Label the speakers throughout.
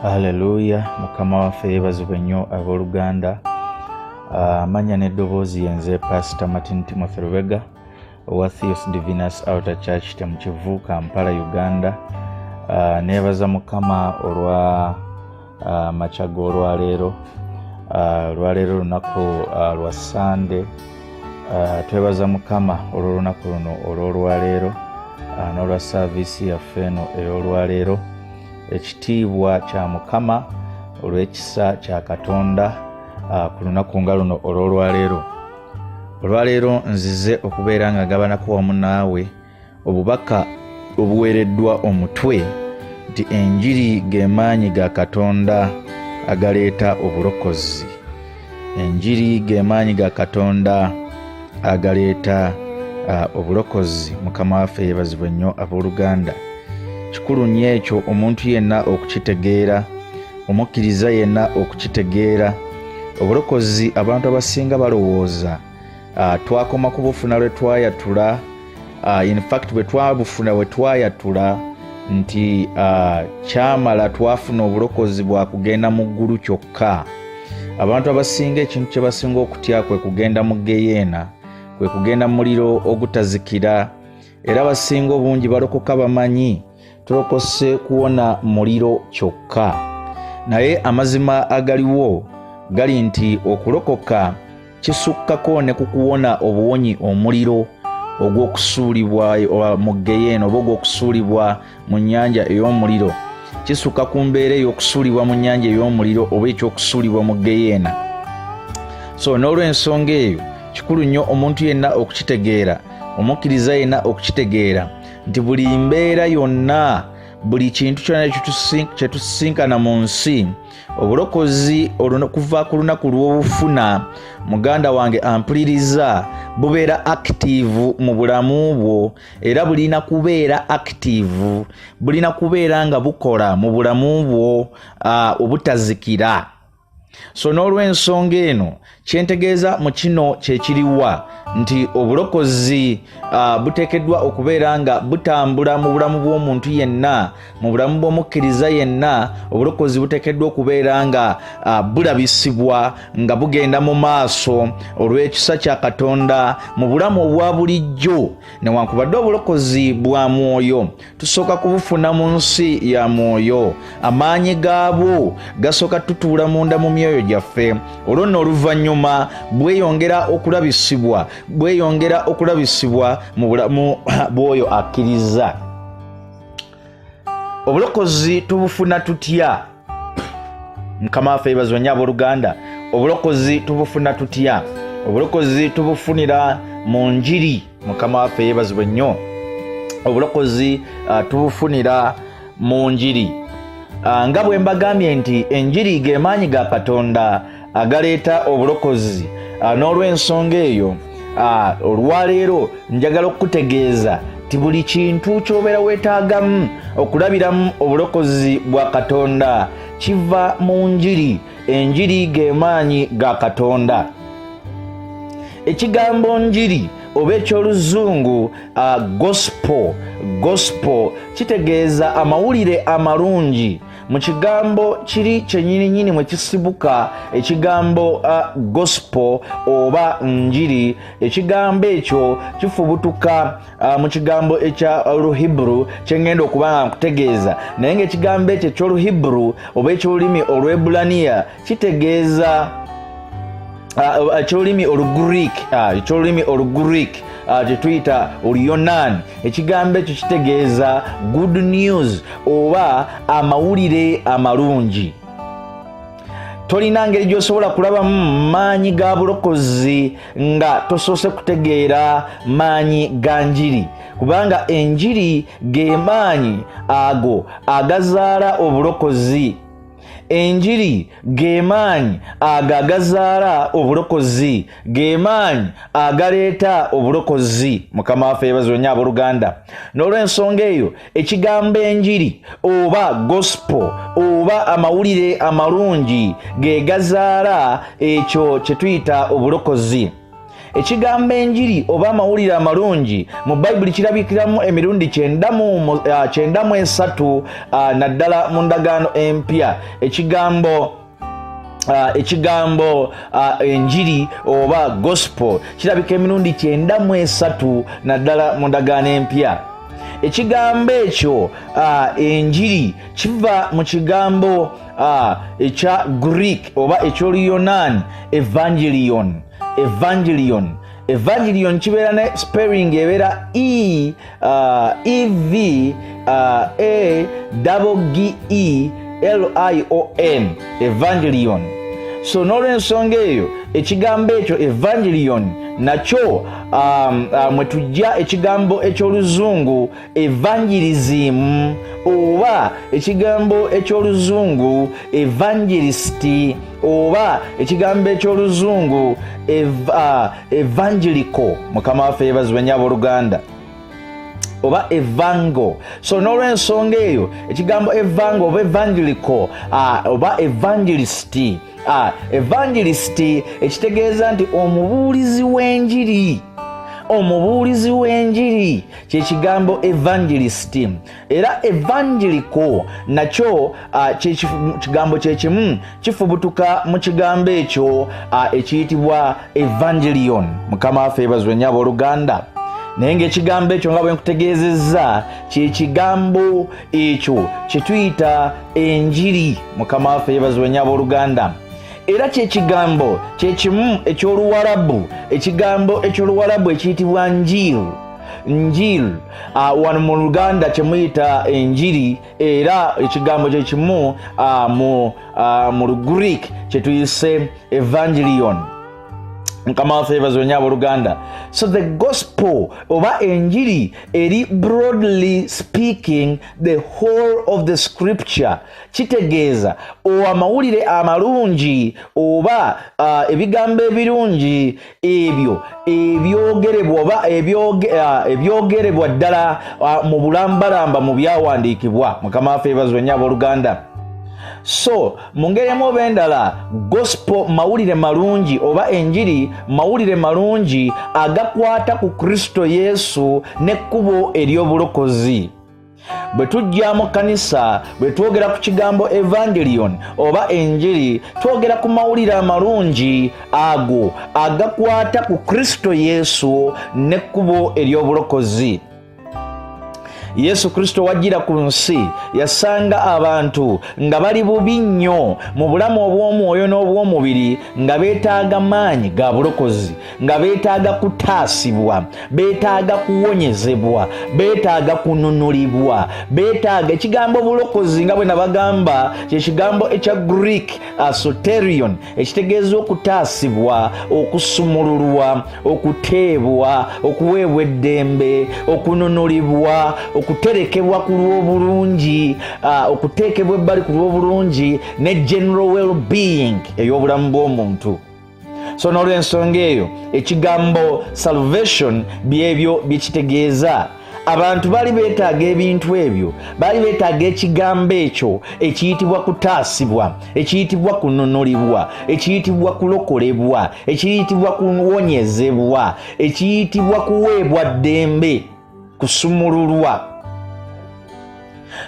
Speaker 1: Haleluya, Mukama waffe yeebazibwe nnyo abooluganda. Amannya n'eddoboozi yenze Pasita Martin Timothy Lubega owa Theos Divinus Outer Church Temukivu, Kampala, Uganda. Neebaza Mukama olwa makya g'olwaleero. Olwaleero lunaku lwa Sande. Twebaza Mukama olw'olunaku luno olw'olwaleero n'olwa saaviisi yaffe eno ey'olwaleero. Ekitiibwa kya Mukama olw'ekisa kya Katonda ku lunaku nga luno olw'olwaleero. Olwaleero nzize okubeera nga gabanako wamu naawe obubaka obuweereddwa omutwe nti enjiri ge maanyi ga Katonda agaleeta obulokozi. Enjiri ge maanyi ga Katonda agaleeta obulokozi. Mukama waffe yeebazibwe nnyo abooluganda. Kikulu nnyo ekyo omuntu yenna okukitegeera, omukkiriza yenna okukitegeera. Obulokozi abantu abasinga balowooza twakoma kubufuna lwe twayatula. In fact bwe twabufuna bwe twayatula nti kyamala, twafuna obulokozi bwa kugenda mu ggulu kyokka. Abantu abasinga ekintu kye basinga okutya kwe kugenda mu geyeena, kwe kugenda mu muliro ogutazikira. Era abasinga obungi balokoka bamanyi tulokose kuwona muliro kyokka, naye amazima agaliwo gali nti okulokoka kisukkako ne ku kuwona obuwonyi omuliro ogw'okusuulibwa mu geyeena oba ogw'okusuulibwa mu nnyanja ey'omuliro. Kisukka ku mbeera ey'okusuulibwa mu nnyanja ey'omuliro oba eky'okusuulibwa mu geyeena. So n'olw'ensonga eyo kikulu nnyo omuntu yenna okukitegeera, omukkiriza yenna okukitegeera nti buli mbeera yonna, buli kintu kyonna kye tusisinkana mu nsi, obulokozi kuva ku lunaku lw'obufuna, muganda wange ampuliriza, bubeera active mu bulamu bwo, era bulina kubeera active, bulina kubeera nga bukola mu bulamu bwo obutazikira. So n'olw'ensonga eno kyentegeeza mu kino kyekiriwa nti obulokozi buteekeddwa okubeera nga butambula mu bulamu bw'omuntu yenna, mu bulamu bw'omukkiriza yenna. Obulokozi buteekeddwa okubeera nga bulabisibwa nga bugenda mu maaso olw'ekisa kya Katonda mu bulamu obwa bulijjo. Newankubadde obulokozi bwa mwoyo, tusooka kubufuna mu nsi ya mwoyo, amaanyi gaabwo gasooka tutuula munda mu myoyo gyaffe, olwo nno oluvannyuma bweyongera okulabisibwa, bweyongera okulabisibwa mu bulamu bw'oyo akkiriza. Obulokozi tubufuna tutya? Mukama waffe yeebazibwe nnyo abooluganda. Obulokozi tubufuna tutya? Obulokozi tubufunira mu njiri. Mukama waffe yeebazibwe nnyo. Obulokozi tubufunira mu njiri. Nga bwe mbagambye nti enjiri ge maanyi ga Katonda agaleeta obulokozi, n'olw'ensonga eyo olwaleero njagala okukutegeeza nti buli kintu ky'obeera weetaagamu okulabiramu obulokozi bwa Katonda kiva mu njiri. Enjiri ge maanyi ga Katonda. Ekigambo njiri oba eky'oluzungu gospel, gospel kitegeeza amawulire amalungi. Mu kigambo kiri kyenyininyini mwe kisibuka ekigambo gospel oba njiri. Ekigambo ekyo kifubutuka mu kigambo ekya Oluhiburu kyengenda okuba nga nkutegeeza, naye nga ekigambo ekyo eky'Oluhiburu oba eky'olulimi Olwebulaniya kitegeeza eky'olulimi Olugreek, eky'olulimi Olugreek kyetuyita Oluyonaani. Ekigambo ekyo kitegeeza good news oba amawulire amalungi. Tolina ngeri gy'osobola kulabamu maanyi ga bulokozi nga tosoose kutegeera maanyi ga njiri, kubanga enjiri ge maanyi ago agazaala obulokozi. Enjiri ge maanyi ago agazaala obulokozi, ge maanyi agaleeta obulokozi. Mukama waffe yeebazibwe nnyo abooluganda. N'olw'ensonga eyo ekigambo enjiri oba gospel oba amawulire amalungi ge gazaala ekyo kye tuyita obulokozi. Ekigambo enjiri oba amawulire amalungi mu Bayibuli kirabikiramu emirundi 93, naddala mu Ndagaano Empya. Ekigambo enjiri oba gospel kirabika emirundi 93, naddala mu Ndagaano Empya. Ekigambo ekyo enjiri kiva mu kigambo ekya Greek oba eky'Oluyonaani evangelion. Evangelion, evangelion kibeera ne spelling ebeera E E V A double G E L I O N, evangelion. So n'olwensonga eyo, ekigambo ekyo evangelion nakyo mwe tujja ekigambo eky'Oluzungu evangelism oba ekigambo eky'Oluzungu evangelist oba ekigambo eky'Oluzungu evangelical. Mukama waffe yeebazibwe nnyo, abooluganda, oba evango. So n'olwensonga eyo, ekigambo evango oba evangelical oba evangelist, evangelist ekitegeeza nti omubuulizi w'enjiri. Omubuulizi w'enjiri kyekigambo evangelist. Era evangelical nakyo kigambo kyekimu, kifubutuka mu kigambo ekyo ekiyitibwa evangelion. Mukama waffe yeebazibwe nnyo, abooluganda. Naye ng'ekigambo ekyo, nga bwe nkutegeezezza, kyekigambo ekyo kyetuyita enjiri. Mukama waffe yeebazibwe nnyo, abooluganda. Era kyekigambo kyekimu eky'Oluwarabu, ekigambo eky'Oluwarabu ekiyitibwa njil, njil. Wano mu Luganda kyemuyita enjiri, era ekigambo kyekimu mu Lugreek kyetuyise evangelion. Mukama waffe yeebazibwe nnyo, abooluganda. So the gospel oba enjiri eri, broadly speaking, the whole of the scripture. Kitegeeza amawulire amalungi oba ebigambo ebirungi ebyo ebyogerebwa oba ebyogerebwa ddala mu bulambalamba mu byawandiikibwa. Mukama waffe yeebazibwe nnyo, abooluganda. So mu ngeri emu oba endala, gospel mawulire malungi oba enjiri mawulire malungi agakwata ku Kristo Yesu n'ekkubo ery'obulokozi. Bwe tujja mu kkanisa, bwe twogera ku kigambo evangelion oba enjiri, twogera ku mawulire amalungi ago agakwata ku Kristo Yesu n'ekkubo ery'obulokozi. Yesu Kristo wajjira ku nsi, yasanga abantu nga bali bubi nnyo mu bulamu obw'omwoyo n'obw'omubiri, nga beetaaga maanyi ga bulokozi, nga beetaaga kutaasibwa, beetaaga kuwonyezebwa, beetaaga kununulibwa, beetaaga ekigambo bulokozi. Nga bwe nabagamba, kyekigambo ekya Greek soterion, ekitegeeza okutaasibwa, okusumululwa, okuteebwa, okuweebwa eddembe, okununulibwa, okuterekebwa ku lw'obulungi, okuteekebwa ebbali ku lw'obulungi ne general well-being ey'obulamu bw'omuntu. So n'olwensonga eyo, ekigambo salvation byebyo byekitegeeza. Abantu baali beetaaga ebintu ebyo, baali beetaaga ekigambo ekyo ekiyitibwa kutaasibwa, ekiyitibwa kununulibwa, ekiyitibwa kulokolebwa, ekiyitibwa kuwonyezebwa, ekiyitibwa kuweebwa ddembe, kusumululwa.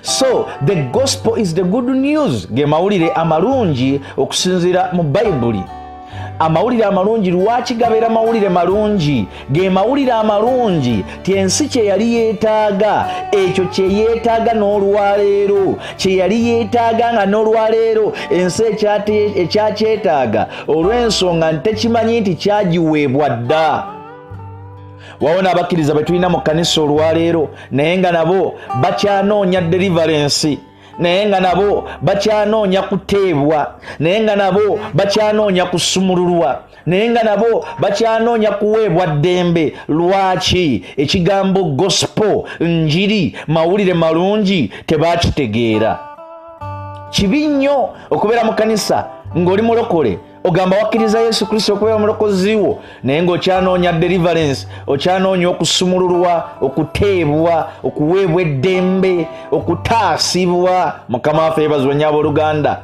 Speaker 1: So the gospel is the good news, ge mawulire amalungi okusinziira mu Bayibuli. Amawulire amalungi lwaki gabeera mawulire malungi? Ge mawulire amalungi ti ensi kye yali yeetaaga, ekyo kye yeetaaga n'olwaleero, kye yali yeetaaga nga n'olwaleero ensi ekyakyetaaga, olw'ensonga nti tekimanyi nti kyagiweebwa dda. Wawona abakkiriza bwe tulina mu kkanisa olwaleero, naye nga nabo bakyanoonya deliverance, naye nga nabo bakyanoonya kuteebwa, naye nga nabo bakyanoonya kusumululwa, naye nga nabo bakyanoonya kuweebwa ddembe. Lwaki? Ekigambo gospel, njiri, mawulire malungi, tebakitegeera. Kibi nnyo okubeera mu kanisa ng'oli mulokole, ogamba wakkiriza Yesu Kristo okubeera omulokozi wo, naye ng'okyanoonya deliverance, okyanoonya okusumululwa, okuteebwa, okuweebwa eddembe, okutaasibwa. Mukama waffe yeebazibwe nnyo, abooluganda.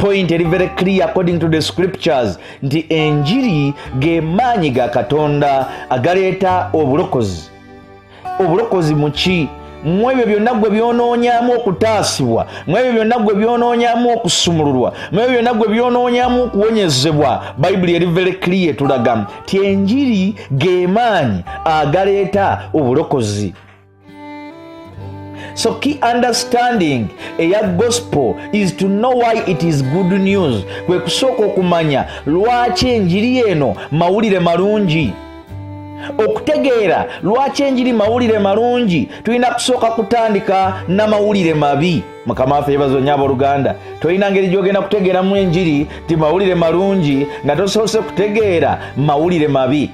Speaker 1: Point eri very clear according to the scriptures nti enjiri ge maanyi ga Katonda agaleeta obulokozi. Obulokozi mu ki? Mu ebyo byonna gwe byonoonyamu okutaasibwa, mu ebyo byonna gwe byonoonyamu okusumululwa, mu ebyo byonna gwe byonoonyamu okuwonyezebwa. Bayibuli eri very clear, etulaga nti enjiri ge maanyi agaleeta obulokozi. So key understanding eya gospel is to know why it is good news. Kwe kusooka okumanya lwaki enjiri eno mawulire malungi. Okutegeera lwaki enjiri mawulire malungi, tulina kusooka kutandika n'amawulire mabi. Mukama waffe yeebazibwe nnyo abooluganda. Tolina ngeri gy'ogenda kutegeeramu enjiri ti mawulire malungi nga tosoose kutegeera mawulire mabi.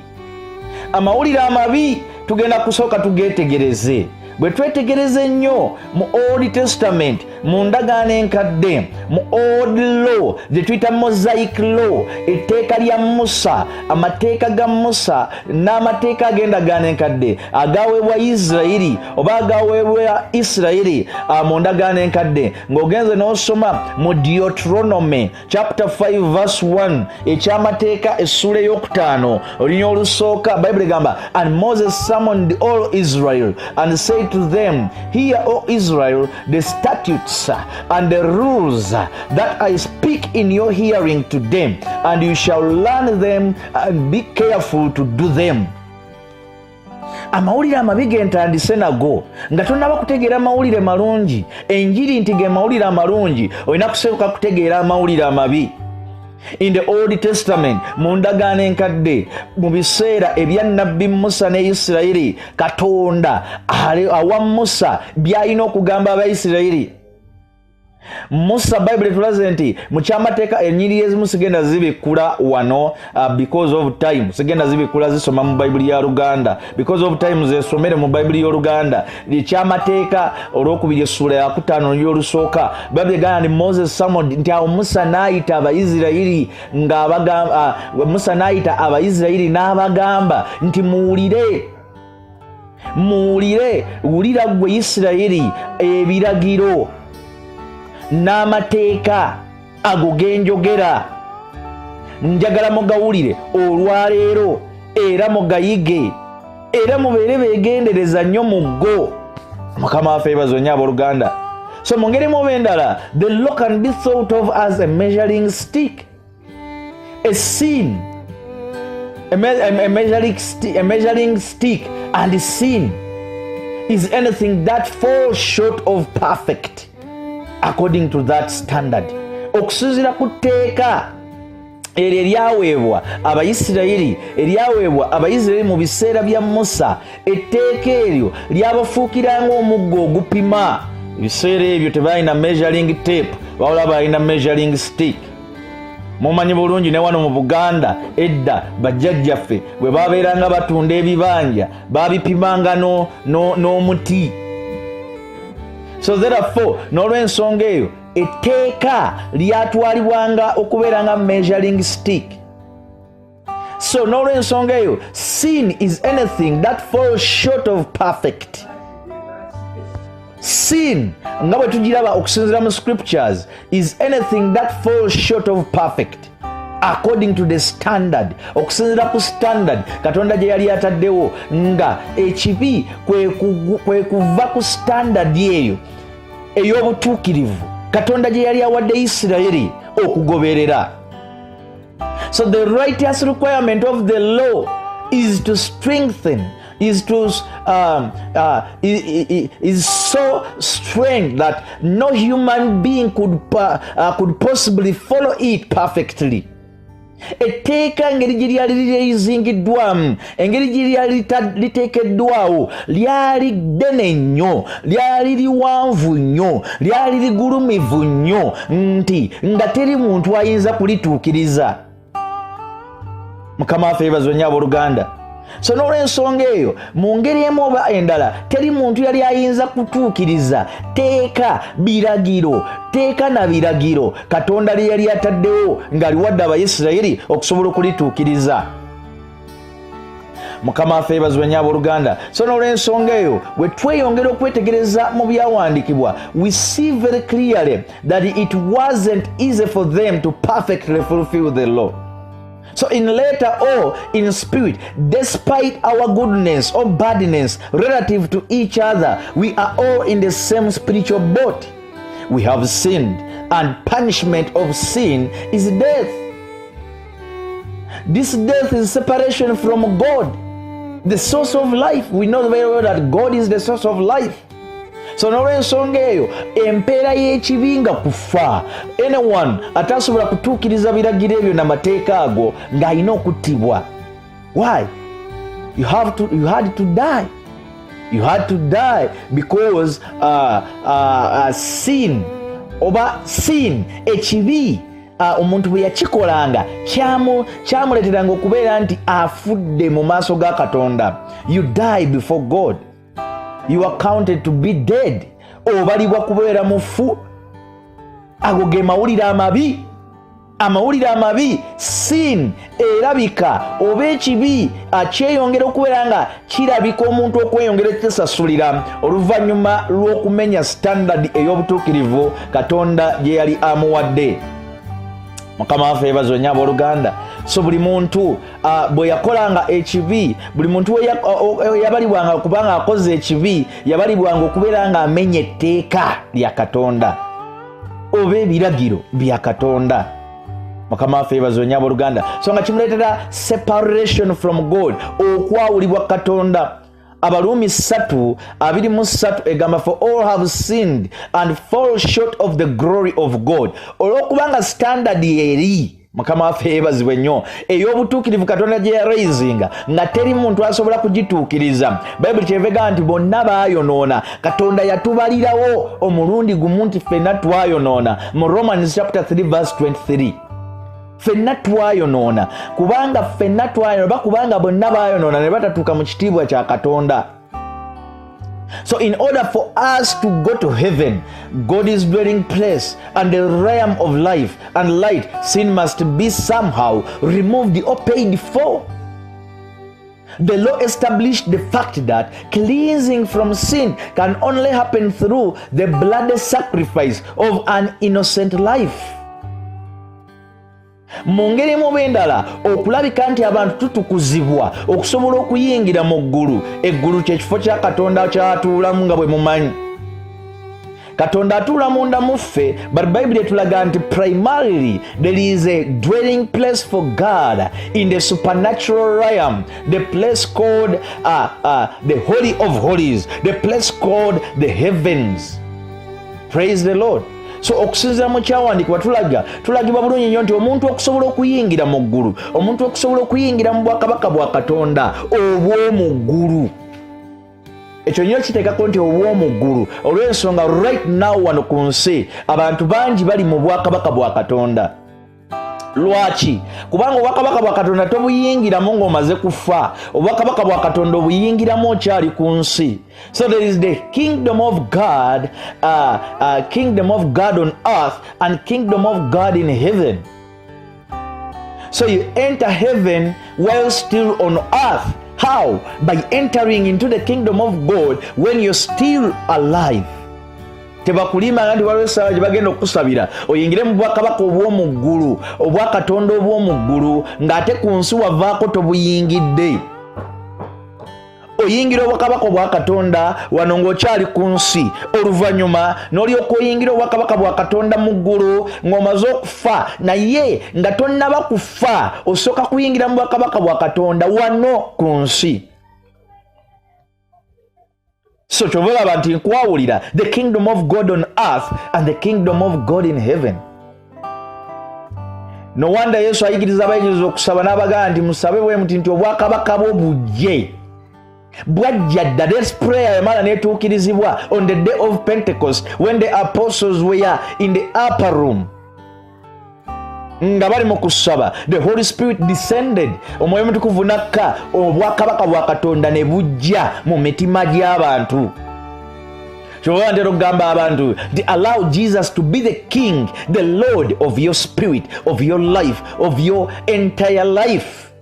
Speaker 1: Amawulire amabi tugenda kusooka tugeetegereze. Bwe twetegereza ennyo mu Old Testament, mu ndagaano enkadde, mu Old Law gye tuyita Mosaic Law, etteeka lya Musa, amateeka ga Musa n'amateeka ag'endagaano enkadde agaweebwa Isirayiri oba agaweebwa Isirayiri mu ndagaano enkadde, ng'ogenze n'osoma mu Deuteronomy chapter 5 verse 1, ekyamateeka essuula ey'okutaano olunya olusooka, Bayibuli egamba, "And Moses summoned all Israel and said to them, 'Hear, O Israel, the statutes and the rules that I speak in your hearing today, and you shall learn them and be careful to do them.'" Amawulire amabi ge ntandise nago nga tonnaba kutegeera amawulire malungi, enjiri nti ge mawulire amalungi, olina kusooka kutegeera amawulire amabi. In the Old Testament, mu ndagaano enkadde, mu biseera ebya Nabbi Musa ne Isirayiri, Katonda awa Musa by'alina okugamba Abaisirayiri. Musa, Bayibuli etulaze nti mu kyamateeka, enyiriri ezimu sigenda zibikkula wano because of time, sigenda zibikkula zisoma mu Bayibuli ya Luganda because of time, zesomere mu Bayibuli y'Oluganda. Ekyamateeka olwokubiri essuula yakutaano y'olusooka, Bayibuli egamba nti Moses summoned, nti awo Musa n'ayita Abaisirayiri nga Musa n'ayita Abaisirayiri n'abagamba nti, "Muwulire, muwulire, wulira ggwe Isirayiri ebiragiro n'amateeka ago genjogera. Njagala mugawulire olwaleero era mugayige era mubeere beegendereza nnyo mu go." Mukama waffe yeebazibwe nnyo abooluganda. So mu ngeri muba endala, the law can be thought of as a measuring stick, a sin, a measuring stick, and sin is anything that falls short of perfect according to that standard. Okusinziira ku tteeka eryo eryaweebwa Abayisirayiri, eryaweebwa Abayisirayiri mu biseera bya Musa, etteeka eryo lyabafuukiranga omuggo ogupima. Ebiseera ebyo tebalina measuring tape, wabula balina measuring stick. Mumanyi bulungi ne wano mu Buganda edda bajjajjaffe bwe babeeranga batunda ebibanja, babipimanga n'omuti. So therefore, n'olw'ensonga eyo, etteeka lyatwalibwanga okubeera nga measuring stick. So n'olw'ensonga eyo, sin is anything that falls short of perfect. Sin nga bwe tugiraba okusinziira mu scriptures is anything that falls short of perfect according to the standard, okusinziira ku standard Katonda gye yali ataddewo, nga ekibi kwe kuva ku standard eyo ey'obutuukirivu Katonda gye yali awadde Isirayiri okugoberera. So the righteous requirement of the law is to strengthen, is to is so strength that no human being could possibly follow it perfectly. Etteeka engeri gye lyali lizingiddwamu, engeri gye lyali liteekeddwawo, lyali ddene nnyo, lyali liwanvu nnyo, lyali ligulumivu nnyo, nti nga teri muntu ayinza kulituukiriza. Mukama waffe yeebazibwe nnyo abooluganda. So n'olw'ensonga eyo, mu ngeri emu oba endala, teri muntu yali ayinza kutuukiriza teeka biragiro, teeka na biragiro Katonda lye yali ataddewo ng'aliwadde Abayisirayiri okusobola okulituukiriza. Mukama waffe yebazibwe nnyo, abooluganda. So n'olw'ensonga eyo, bwe tweyongera okwetegereza mu byawandiikibwa, we see very clearly that it wasn't easy for them to perfectly fulfill the law. So in letter or in spirit, despite our goodness or badness relative to each other, we are all in the same spiritual boat. We have sinned, and punishment of sin is death. This death is separation from God, the source of life. We know very well that God is the source of life. So n'olwensonga eyo, empeera y'ekibi nga kufa. Anyone atasobola kutuukiriza biragiro ebyo namateeka ago ng'alina okuttibwa. Why? You had to die. You had to die because sin oba sin, ekibi, omuntu bwe yakikolanga kyamuleeteranga okubeera nti afudde mu maaso ga Katonda. You die before God. You are counted to be dead. Obalibwa kubeera mufu. Ago ge mawulire amabi, amawulire amabi. Sin erabika oba ekibi akyeyongera okubeera nga kirabika omuntu okweyongera ekyesasulira oluvannyuma lw'okumenya standard ey'obutuukirivu Katonda gye yali amuwadde. Mukama waffe yebazibwe nnyo, abooluganda. So buli muntu bwe yakolanga ekibi, buli muntu yabalibwanga kubanga akoze ekibi, yabalibwanga okubeera nga amenya etteeka lya Katonda oba ebiragiro bya Katonda. Mukama waffe yebazibwe nnyo, abooluganda. So nga kimuleetera separation from God, okwawulibwa Katonda. Abaluumi 3:23 egamba, "For all have sinned and fall short of the glory of God." Olwokubanga standard eri, Mukama waffe yeebazibwe nnyo, ey'obutuukirivu Katonda gye yaraisinga nga teri muntu asobola kugituukiriza, Bayibuli kyevega nti bonna baayonoona. Katonda yatubalirawo omulundi gumu nti ffenna twayonoona mu Romans chapter 3 verse 23. Ffenna twayonoona, kubanga ffenna twayonoona oba kubanga bonna baayonoona ne batatuuka mu kitiibwa kya Katonda. So, in order for us to go to heaven, God's dwelling place and the realm of life and light, sin must be somehow removed or paid for. The law established the fact that cleansing from sin can only happen through the bloody sacrifice of an innocent life. Mu ngeri mu b'endala, okulabika nti abantu tutukuzibwa okusobola okuyingira mu ggulu. Eggulu kyekifo kya Katonda kyatuulamu. Nga bwe mumanyi, Katonda atuula munda mu ffe, but Bayibuli etulaga nti primarily there is a dwelling place for God in the supernatural realm, the place called the Holy of Holies, the place called the heavens. Praise the Lord. So okusinziira mu kyawandiikibwa, tulagibwa bulungi nnyo nti omuntu okusobola okuyingira mu ggulu, omuntu okusobola okuyingira mu bwakabaka bwa Katonda obw'omu ggulu, ekyo nnyo kiteekako nti obw'omu ggulu, olw'ensonga right now wano ku nsi abantu bangi bali mu bwakabaka bwa Katonda. Lwaki? Kubanga obwakabaka bwa Katonda tobuyingiramu ng'omaze kufa. Obwakabaka bwa Katonda obuyingiramu okyali ku nsi. So there is the kingdom of God, kingdom of God on earth and kingdom of God in heaven. So you enter heaven while still on earth. How? By entering into the kingdom of God when you're still alive. Tebakulimbanga nti waliwo essaawa gye bagenda okukusabira oyingire mu bwakabaka obw'omu ggulu, obwakatonda obw'omu ggulu, ng'ate ku nsi wavaako tobuyingidde. Oyingira obwakabaka obwa Katonda wano ng'okyali ku nsi, oluvannyuma n'olyoka oyingira obwakabaka bwa Katonda mu ggulu ng'omaze okufa. Naye nga tonnaba kufa, osooka kuyingira mu bwakabaka bwa Katonda wano ku nsi. So kyova olaba nti nkwawulira the kingdom of God on earth and the kingdom of God in heaven. No wonder Yesu ayigiriza abayigiriza okusaba n'abagamba nti musabe bwe muti nti obwakabaka bwo bujje. Bwajja dda. This prayer yamala netuukirizibwa on the day of Pentecost when the apostles were in the upper room nga bali mu kusaba. The Holy Spirit descended, Omwoyo Mutukuvu nakka, obwakabaka bwa Katonda ne bujja mu mitima gy'abantu. Kyova ntera okugamba abantu nti allow Jesus to be the king, the lord of your spirit, of your life, of your entire life.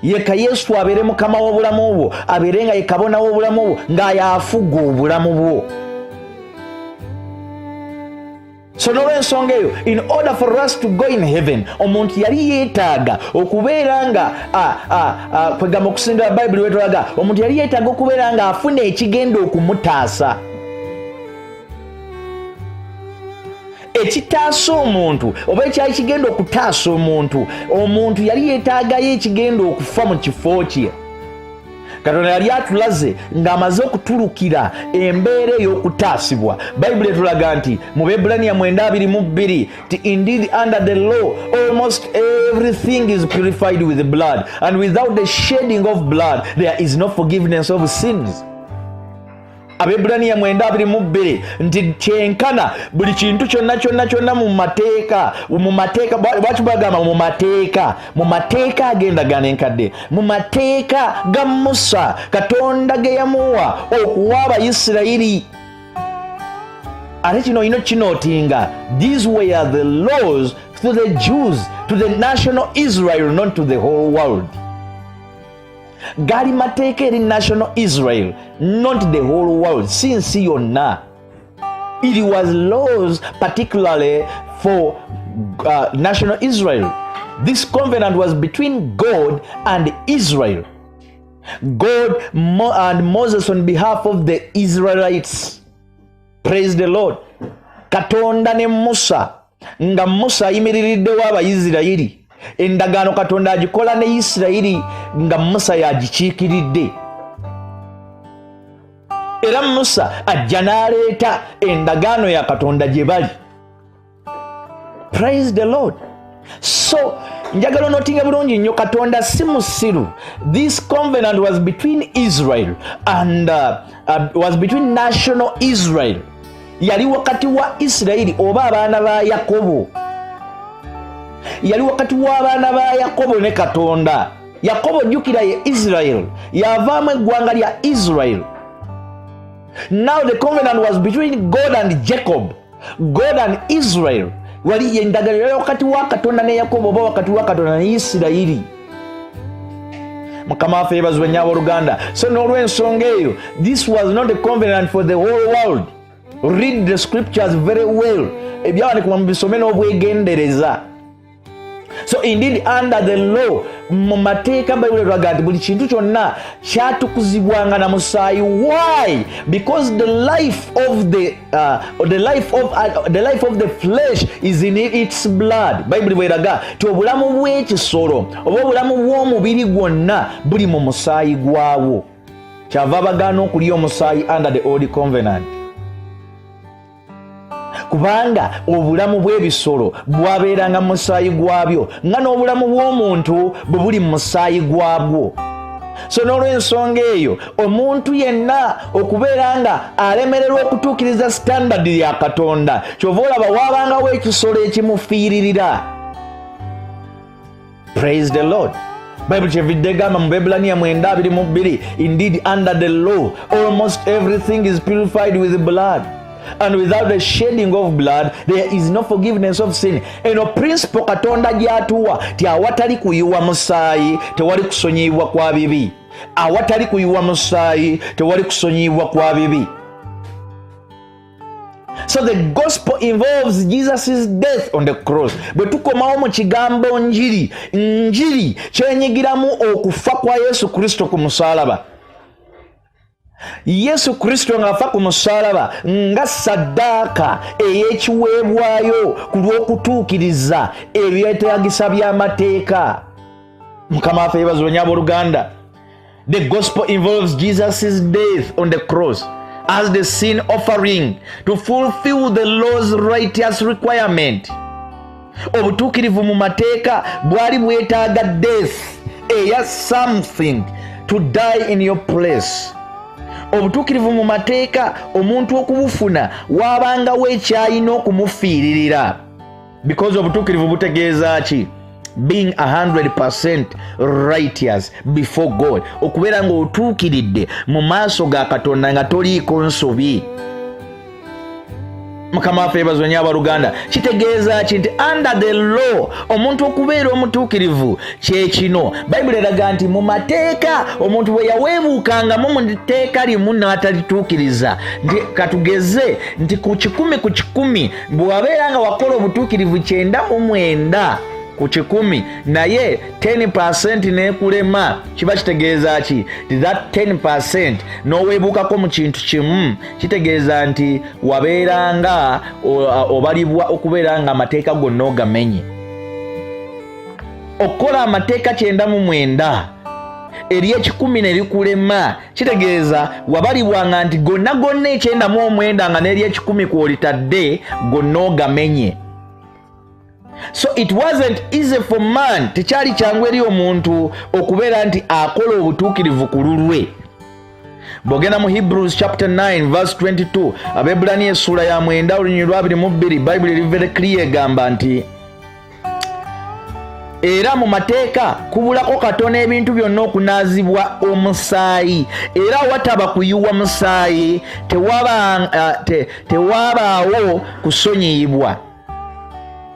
Speaker 1: Yeka Yesu abeere Mukama w'obulamu bwo, abeere nga ye kabona w'obulamu bwo, ng'ayafuga obulamu bwo. So n'olwensonga eyo, in order for us to go in heaven, omuntu yali yeetaaga okubeera nga kwegamba okusingira Bayibuli wetulaga, omuntu yali yeetaaga okubeera nga afuna ekigenda okumutaasa, ekitaasa omuntu oba ekyali kigenda okutaasa omuntu. Omuntu yali yeetaagayo ekigenda okufa mu kifo kye. Katonda yali atulaze ng'amaze okutulukira embeera ey'okutaasibwa. Bayibuli etulaga nti mu Bebulaniya 9:22 ti, "Indeed, under the law almost everything is purified with blood, and without the shedding of blood there is no forgiveness of sins." Abebulaniya 9:22 nti kyenkana buli kintu kyonna kyonna kyonna mu mateeka, mu mateeka, lwaki bagamba mu mateeka? Mu mateeka ag'endagaano enkadde, mu mateeka ga Musa Katonda ge yamuwa okuwa Abayisirayiri. Ate kino olina okinotinga, these were the laws to the Jews, to the national Israel, not to the whole world. Gaali mateeka eri national Israel, not the whole world, si nsi yonna. It was laws particularly for national Israel. This covenant was between God and Israel, God and Moses on behalf of the Israelites. Praise the Lord. Katonda ne Musa, nga Musa ayimiririddewo Abayisirayiri. Endagaano Katonda agikola ne Isirayiri nga Musa yagikiikiridde, era Musa ajja n'aleeta endagaano ya Katonda gye bali. Praise the Lord. So njagala onotinga bulungi nnyo, Katonda si musiru. This covenant was between Israel and was between national Israel, yali wakati wa Isirayiri oba abaana ba Yakobo, yali wakati w'abaana ba Yakobo ne Katonda. Yakobo, jjukira, ye Israel, yavaamu eggwanga lya Israel. Now the covenant was between God and Jacob, God and Israel. Wali endagano yali wakati wa Katonda ne Yakobo oba wakati wa Katonda ne Isirayiri. Mukama waffe yebazibwe nnyo, abooluganda. So n'olwensonga eyo, this was not a covenant for the whole world. Read the scriptures very well. Ebyawandiikibwa mubisome n'obwegendereza. So indeed, under the law, mu mateeka, Bayibuli etulaga nti buli kintu kyonna kyatukuzibwanga na musaayi. Why? Because the life of the flesh is in its blood. Bayibuli bweraga ti obulamu bw'ekisolo oba obulamu bw'omubiri gwonna buli mu musaayi gwawo. Kyava bagaana okulya omusaayi under the old covenant, kubanga obulamu bw'ebisolo bwabeeranga mu musaayi gwabyo, nga n'obulamu bw'omuntu bwe buli mu musaayi gwabwo. So n'olw'ensonga eyo, omuntu yenna okubeera nga alemererwa okutuukiriza standard ya Katonda, kyova olaba waabangawo ekisolo ekimufiiririra. Praise the Lord. Bayibuli kyevidde egamba mu Bebulaniya 9:22, "Indeed, under the law almost everything is purified with blood, and without the shedding of blood there is no forgiveness of sin." Eno principle Katonda gyatuwa ti awatali kuyiwa musaayi tewali kusonyiyibwa kwa bibi. Awatali kuyiwa musaayi tewali kusonyiyibwa kwa bibi. So the gospel involves Jesus' death on the cross. Bwe tukomawo mu kigambo njiri, njiri kyenyigiramu okufa kwa Yesu Kristo ku musaalaba. Yesu Kristo ng'afa ku musaalaba nga saddaaka ey'ekiweebwayo ku lw'okutuukiriza ebyetaagisa by'amateeka. Mukama waffe yeebazibwe nnyo, abooluganda. The gospel involves Jesus' death on the cross as the sin offering to fulfill the law's righteous requirement. Obutuukirivu mu mateeka bwali bwetaaga death eya something to die in your place. Obutuukirivu mu mateeka omuntu okubufuna, waabangawo ekyalina okumufiiririra, because obutuukirivu butegeeza ki? Being 100% righteous before God, okubeera ng'otuukiridde mu maaso ga Katonda nga toliiko nsobi. Mukama waffe yebazibwe nyo abaluganda. Kitegeeza ki nti under the law omuntu okubeera omutuukirivu kyekino? Bayibuli eraga nti mu mateeka omuntu bwe yaweebuukangamu mu tteeka limu n'atalituukiriza, nti katugeze nti ku 100 ku 100 bwe wabeera nga wakola obutuukirivu 99 ku 100, naye 10% nekulema, kiba kitegeeza ki? Nti that 10% n'oweebuukako mu kintu kimu, kitegeeza nti wabeera nga obalibwa okubeera nga amateeka gonna ogamenye. Okukola amateeka 99 eri 100 ne likulema, kitegeeza wabalibwanga nti gonna gonna 99 nga n'eri 100 kwolitadde gonna ogamenye. So it wasn't easy for man, tekyali kyangu eri omuntu okubeera nti akola obutuukirivu ku lulwe. Bw'ogenda mu Hebrews chapter 9 verse 22, Abeebulaniya essuula ya 9 olunyiriri lwa 22, Bayibuli eri very clear, egamba nti era mu mateeka kubulako katono ebintu byonna okunaazibwa omusaayi, era wataba kuyuwa musaayi tewabaawo kusonyiyibwa.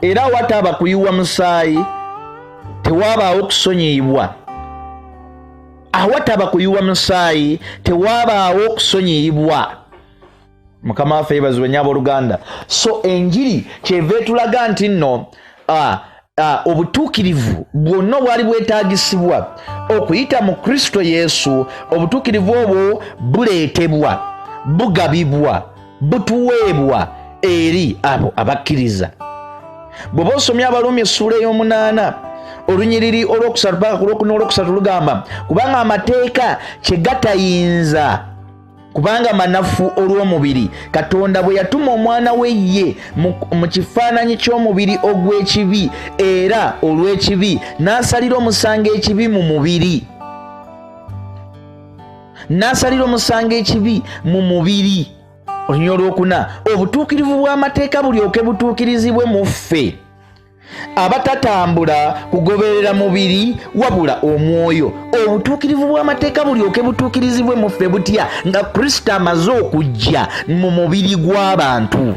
Speaker 1: Era wataba kuyiwa musaayi tewabaawo kusonyiyibwa. Awataba kuyiwa musaayi tewabaawo kusonyiyibwa. Mukama waffe yebazibwe nnyo abooluganda. So enjiri kyeva etulaga nti nno obutuukirivu bwonna obwali bwetaagisibwa okuyita mu Kristo Yesu, obutuukirivu obwo buleetebwa, bugabibwa, butuweebwa eri abo abakkiriza. Bw'oba osomye Abaluumi essuula ey'omunaana olunyiriri olwokusatu paka ku lwokuna olwokusatu, lugamba, kubanga amateeka kye gatayinza, kubanga manafu olw'omubiri, Katonda bwe yatuma omwana we ye mu kifaananyi ky'omubiri ogw'ekibi, era olw'ekibi n'asalira omusango ekibi mu mubiri, n'asalira omusango ekibi mu mubiri. Olunyiriri olwokuna, obutuukirivu bw'amateeka bulyoke butuukirizibwe mu ffe abatatambula kugoberera mubiri wabula omwoyo. Obutuukirivu bw'amateeka bulyoke butuukirizibwe mu ffe butya nga Kristo amaze okujja mu mubiri gw'abantu?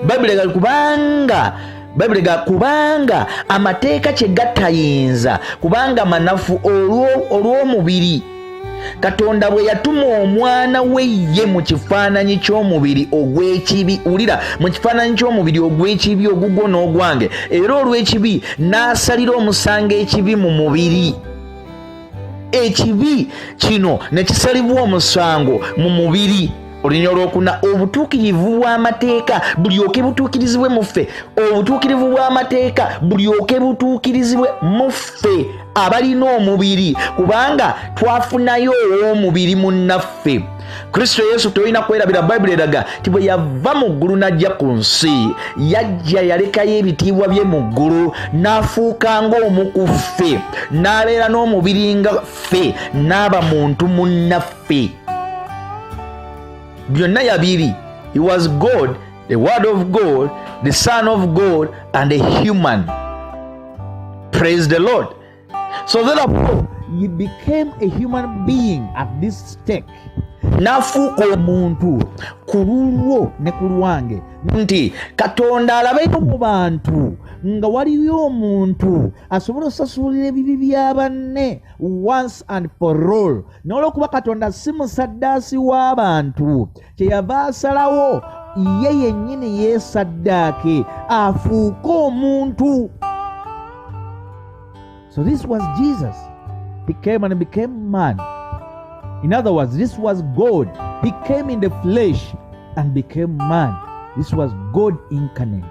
Speaker 1: Bayibuli egali kubanga Bayibuli ega kubanga amateeka kye gatayinza, kubanga manafu olw'omubiri, Katonda bwe yatuma omwana we ye mu kifaananyi ky'omubiri ogw'ekibi, wulira, mu kifaananyi ky'omubiri ogw'ekibi, ogugwo n'ogwange, era olw'ekibi n'asalira omusango ekibi mu mubiri. Ekibi kino ne kisalibwa omusango mu mubiri. Olunyiriri olwokuna, obutuukirivu bw'amateeka bulyoke butuukirizibwe mu ffe. Obutuukirivu bw'amateeka bulyoke butuukirizibwe mu ffe abalina omubiri, kubanga twafunayo ow'omubiri munnaffe, Kristo Yesu. Tolina kwerabira, Bayibuli eraga nti bwe yava mu ggulu n'ajja ku nsi, yajja yalekayo ebitiibwa bye mu ggulu n'afuuka ng'omu ku ffe, n'abeera n'omubiri nga ffe, n'aba muntu munnaffe. Byonna yabiri. He was God, the Word of God, the Son of God and a human. Praise the Lord. So therefore he became a human being at this stake, n'afuuka omuntu ku lulwo ne ku lwange, nti Katonda alabeyo mu bantu nga waliyo omuntu asobola osasulira ebibi bya banne once and for all. N'olwokuba Katonda si musaddaasi w'abantu, kyeyava asalawo ye yennyini yeesaddaake afuuke omuntu. So this was Jesus. He came and became man. In other words, this was God. He came in the flesh and became man. This was God incarnate.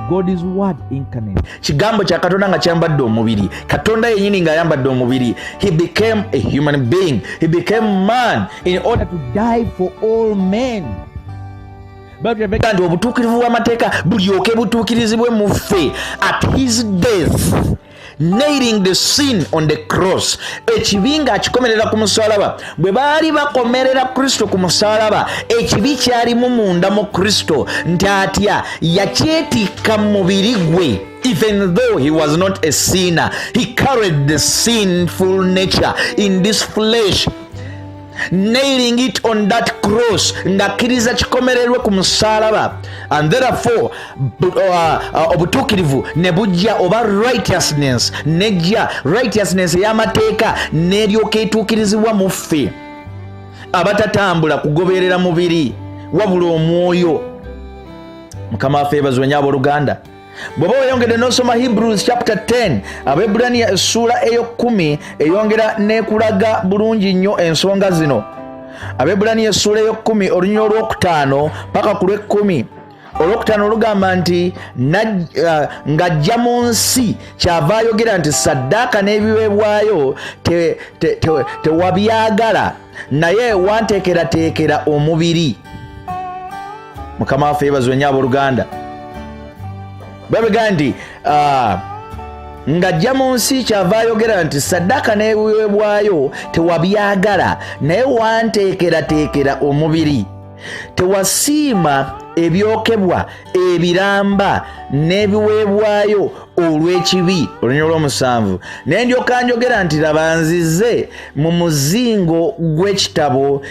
Speaker 1: God is Word incarnate. Kigambo kya Katonda nga kyambadde omubiri, Katonda yennyini ng'ayambadde omubiri. He became a human being. He became man in order to die for all men. Nti obutuukirivu bw'amateeka bulyoke butuukirizibwe mu ffe at his death, nailing the sin on the cross, ekibi ng'akikomerera ku musalaba. Bwe baali bakomerera Kristo ku musalaba, ekibi kyalimu munda mu Kristo, nti atya yakyetikka mu mubiri gwe. Even though he was not a sinner, he carried the sinful nature in this flesh. Nailing it on that cross, ng'akkiriza kikomererwe ku musaalaba, and therefore obutuukirivu ne bujja, oba righteousness nejja, righteousness ey'amateeka n'eryoka etuukirizibwa mu ffe abatatambula kugoberera mubiri wabula omwoyo. Mukama waffe yebazibwe nnyo, abooluganda. Bw'oba weyongedde n'osoma Hebrews chapter 10, Abebbulaniya essuula ey'okkumi, eyongera n'ekulaga bulungi nnyo ensonga zino. Abebbulaniya essuula ey'okkumi, olunyiriri olwokutaano paka ku lw'ekkumi. Olwokutaano olugamba nti, "Ng'ajja mu nsi kyava ayogera nti, Saddaaka n'ebiweebwayo tewabyagala, naye wanteekerateekera omubiri." Mukama waffe yebazibwe nnyo, abooluganda. Babigaa nti, "Ng'ajja mu nsi kyava ayogera nti, saddaaka n'ebiweebwayo tewabyagala, naye wanteekerateekera omubiri. Tewasiima ebyokebwa ebiramba n'ebiweebwayo olw'ekibi." Olunyiriri olw'omusanvu, "Naye ndyoka njogera nti, Laba, nzize mu muzingo gw'ekitabo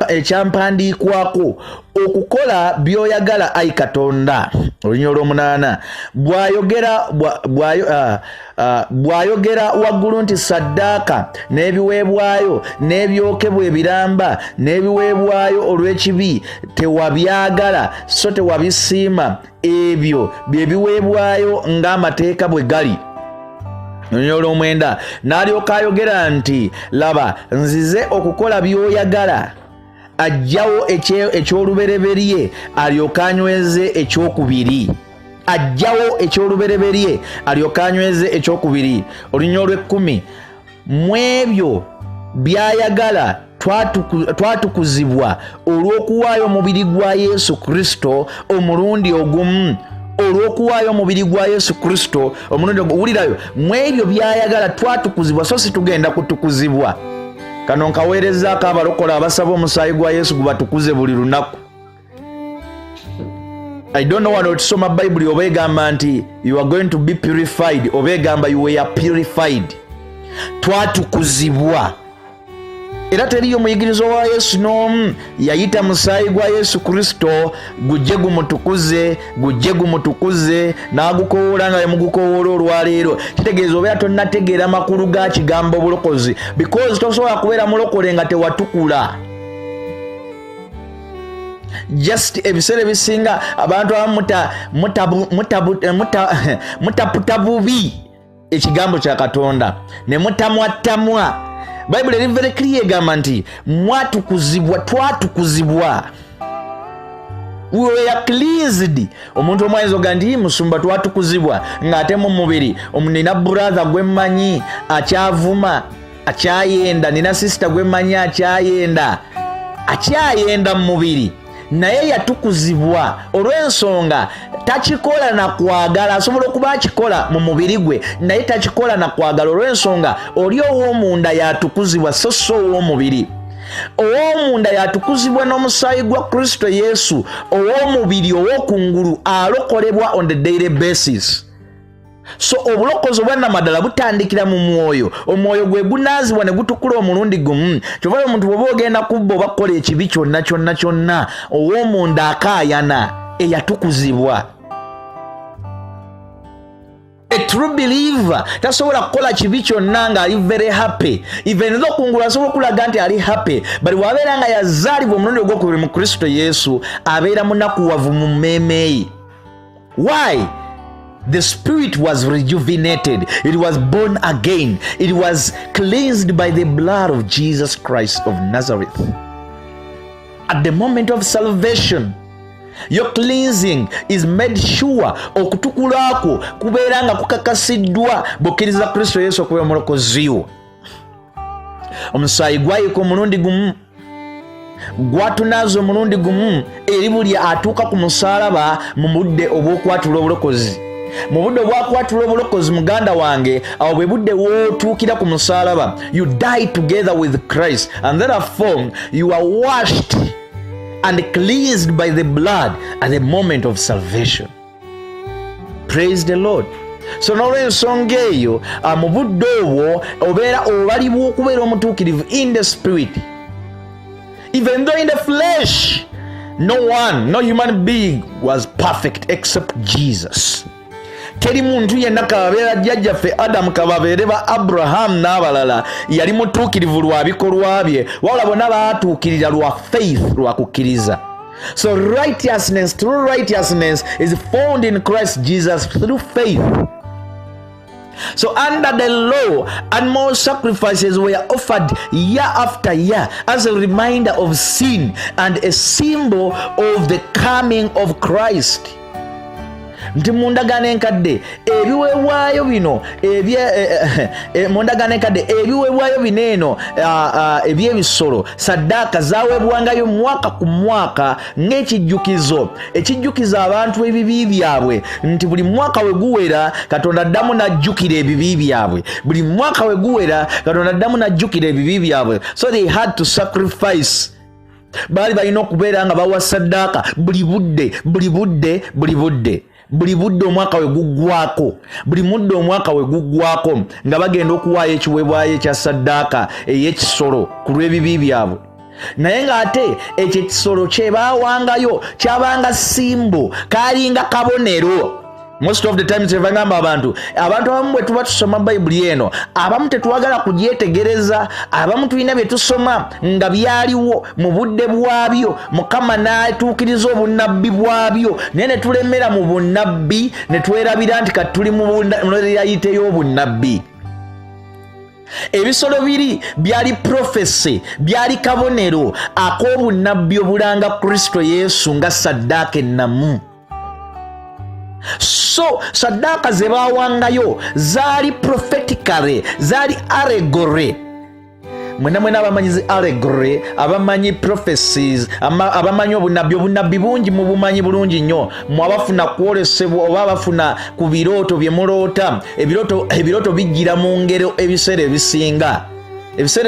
Speaker 1: ekyampandiikwako okukola by'oyagala, ayi Katonda." Olunyiriri olw'omunaana, "Bw'ayogera waggulu nti, saddaaka n'ebiweebwayo n'ebyokebwa ebiramba n'ebiweebwayo olw'ekibi tewabyagala, so tewabisiima, ebyo bye biweebwayo ng'amateeka bwe gali." Olunyiriri olw'omwenda, "N'alyoka ayogera nti, Laba, nzize okukola by'oyagala." Ajjawo eky'olubereberye alyoke anyweze ekyokubiri. Ajjawo ekyolubereberye alyoke anyweze ekyokubiri. Olunyiriri olw'ekkumi, "Mu ebyo byayagala twatukuzibwa olw'okuwaayo omubiri gwa Yesu Kristo omulundi ogumu." Olw'okuwaayo omubiri gwa Yesu Kristo omulundi ogumu. Wulirayo, mu ebyo byayagala twatukuzibwa, so si tugenda kutukuzibwa. Kano nkaweerezaako abalokola abasaba omusaayi gwa Yesu gubatukuze buli lunaku. I don't know, wano tusoma Bayibuli oba egamba nti you are going to be purified oba egamba you were purified. Twatukuzibwa, era teriyo muyigirizo wa Yesu n'omu yayita musaayi gwa Yesu Kristo gujje gumutukuze, gujje gumutukuze, n'agukowoola nga bwemugukowoola olwaleero. Kitegeeza obeera tonnategeera makulu ga kigambo obulokozi, because tosobola kubeera mulokole nga tewatukula. Just ebiseera ebisinga abantu abamu mutaputa bubi ekigambo kya Katonda ne mutamwatamwa. Bayibuli eri very clear, egamba nti mwatukuzibwa, twatukuzibwa, we were cleansed. Omuntu omu ayinza oga nti, "Musumba, twatukuzibwa," ng'ate mu mubiri nina brother gwe mmanyi akyavuma, akyayenda, nina sister gwe mmanyi akyayenda, akyayenda mu mubiri, naye yatukuzibwa olw'ensonga takikola na kwagala. Asobola okuba akikola mu mubiri gwe, naye takikola na kwagala, olw'ensonga oli ow'omunda yatukuzibwa, so so ow'omubiri. Ow'omunda yatukuzibwa n'omusaayi gwa Kristo Yesu. Ow'omubiri ow'okungulu alokolebwa on the daily basis. So obulokozi obwannamaddala butandikira mu mwoyo. Omwoyo gwe gunaazibwa ne gutukula omulundi gumu. Kyova omuntu bw'oba ogenda kubba oba kukola ekibi kyonna kyonna kyonna, ow'omunda akaayana eyatukuzibwa. A true believer tasobola kukola kibi kyonna ng'ali very happy, even though kungulu asobola okulaga nti ali happy, but bw'abeera nga yazaalibwa omulundi ogwokubiri mu Kristo Yesu, abeera munakuwavu mu mmeeme ye. Why? The spirit was rejuvenated, it was born again, it was cleansed by the blood of Jesus Christ of Nazareth. At the moment of salvation, your cleansing is made sure. Okutukula kwo kubeera nga kukakasiddwa bw'okkiriza Kristo Yesu okubeera omulokozi wo. Omusaayi gwayika omulundi gumu, gwatunaaza omulundi gumu eri buli atuuka ku musaalaba mu budde obw'okwatula obulokozi. Mu budde obwakwatula obulokozi, muganda wange, awo bwe budde wootuukira ku musaalaba, you die together with Christ, and therefore you are washed and cleansed by the blood at the moment of salvation. Praise the Lord. So n'olw'ensonga eyo, mu budde obwo obeera obalibwa okubeera omutuukirivu in the spirit. Even though in the flesh, no one, no human being was perfect except Jesus. Teri muntu yenna, kababeera jjajjaffe Adamu, kababeere ba Abrahamu n'abalala, yali mutuukirivu lwa bikolwa bye, wabula bonna baatuukirira lwa faith, lwa kukkiriza. So righteousness, true righteousness is found in Christ Jesus through faith. So under the law, animal sacrifices were offered year after year as a reminder of sin and a symbol of the coming of Christ. Nti mu ndagaano enkadde ebiweebwayo bino, mu ndagaano enkadde ebiweebwayo bino eno ebyebisolo, saddaaka zaweebwangayo mwaka ku mwaka ng'ekijjukizo ekijjukiza abantu ebibi byabwe, nti buli mwaka we guwera, Katonda addamu n'ajjukira ebibi byabwe. Buli mwaka we guwera, Katonda addamu n'ajjukira ebibi byabwe. So they had to sacrifice. Baali balina okubeera nga bawa saddaaka buli budde, buli budde, buli budde, buli budde omwaka we guggwako, buli mudde omwaka we guggwako, nga bagenda okuwaayo ekiweebwayo ekya saddaaka ey'ekisolo ku lw'ebibi byabwe. Naye ng'ate ekyo ekisolo kye baawangayo kyabanga symbol, kalinga kabonero. Most of the times evagamba abantu abamu bwe tuba tusoma Bayibuli eno, abamu tetwagala kugyetegereza. Abamu tulina bye tusoma nga byaliwo mu budde bwabyo, Mukama n'atuukiriza obunnabbi bwabyo, naye ne tulemera mu bunnabbi, ne twerabira nti kati tuli mu reality y'obunnabbi. Ebisolo biri byali prophecy, byali kabonero ak'obunnabbi obulanga Kristo Yesu nga saddaaka ennamu. So saddaaka ze baawangayo zaali prophetically, zaali allegory. Mwena mwena abamanyi zi allegory, abamanyi prophecies, abamanyi obunabbi, obunabbi bungi mubumanyi bulungi nnyo. Mwe abafuna kwolesebwa oba abafuna ku birooto bye muloota, ebirooto bijjira mu ngero. Ebiseera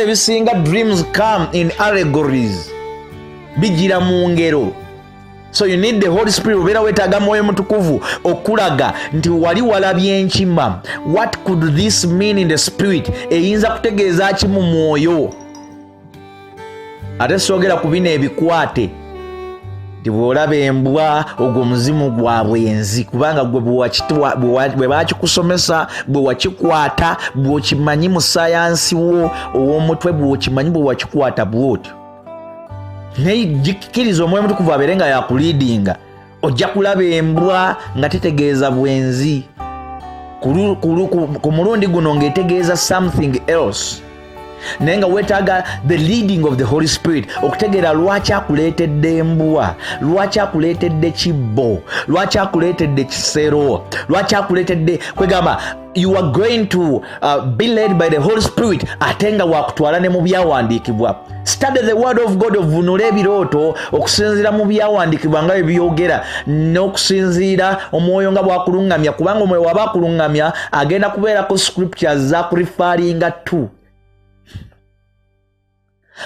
Speaker 1: ebisinga dreams come in allegories, bijjira mu ngero. So you need the Holy Spirit. Obeera weetaaga Mwoyo Mutukuvu okulaga nti wali walabye enkima. What could this mean in the spirit? Eyinza kutegeeza ki mu mwoyo? Ate soogera ku bino ebikwate nti bw'olaba embwa, ogwo omuzimu gwa bwenzi, kubanga gwe bwe bakikusomesa, bwe wakikwata, bw'okimanyi mu sayansi wo ow'omutwe, bw'okimanyi, bwe wakikwata bw'otyo. Naye gikkiriza Omwoyo Mutukuvu abeere nga yakuleadinga, ojja kulaba embwa nga tetegeeza bwenzi. Ku mulundi guno ng'etegeeza something else, naye nga weetaaga the leading of the Holy Spirit okutegeera lwaki akuleetedde embwa, lwaki akuleetedde kibbo, lwaki akuleetedde kisero, lwaki akuleetedde. Kwegamba you are going to be led by the Holy Spirit, ate nga wakutwala ne mu byawandiikibwa. Study the word of God, ovunule ebirooto okusinziira mu byawandiikibwa nga bwe byogera, n'okusinziira Omwoyo nga bwakuluŋŋamya, kubanga Omwoyo waba akuluŋŋamya agenda kubeerako scriptures zakureferringa to.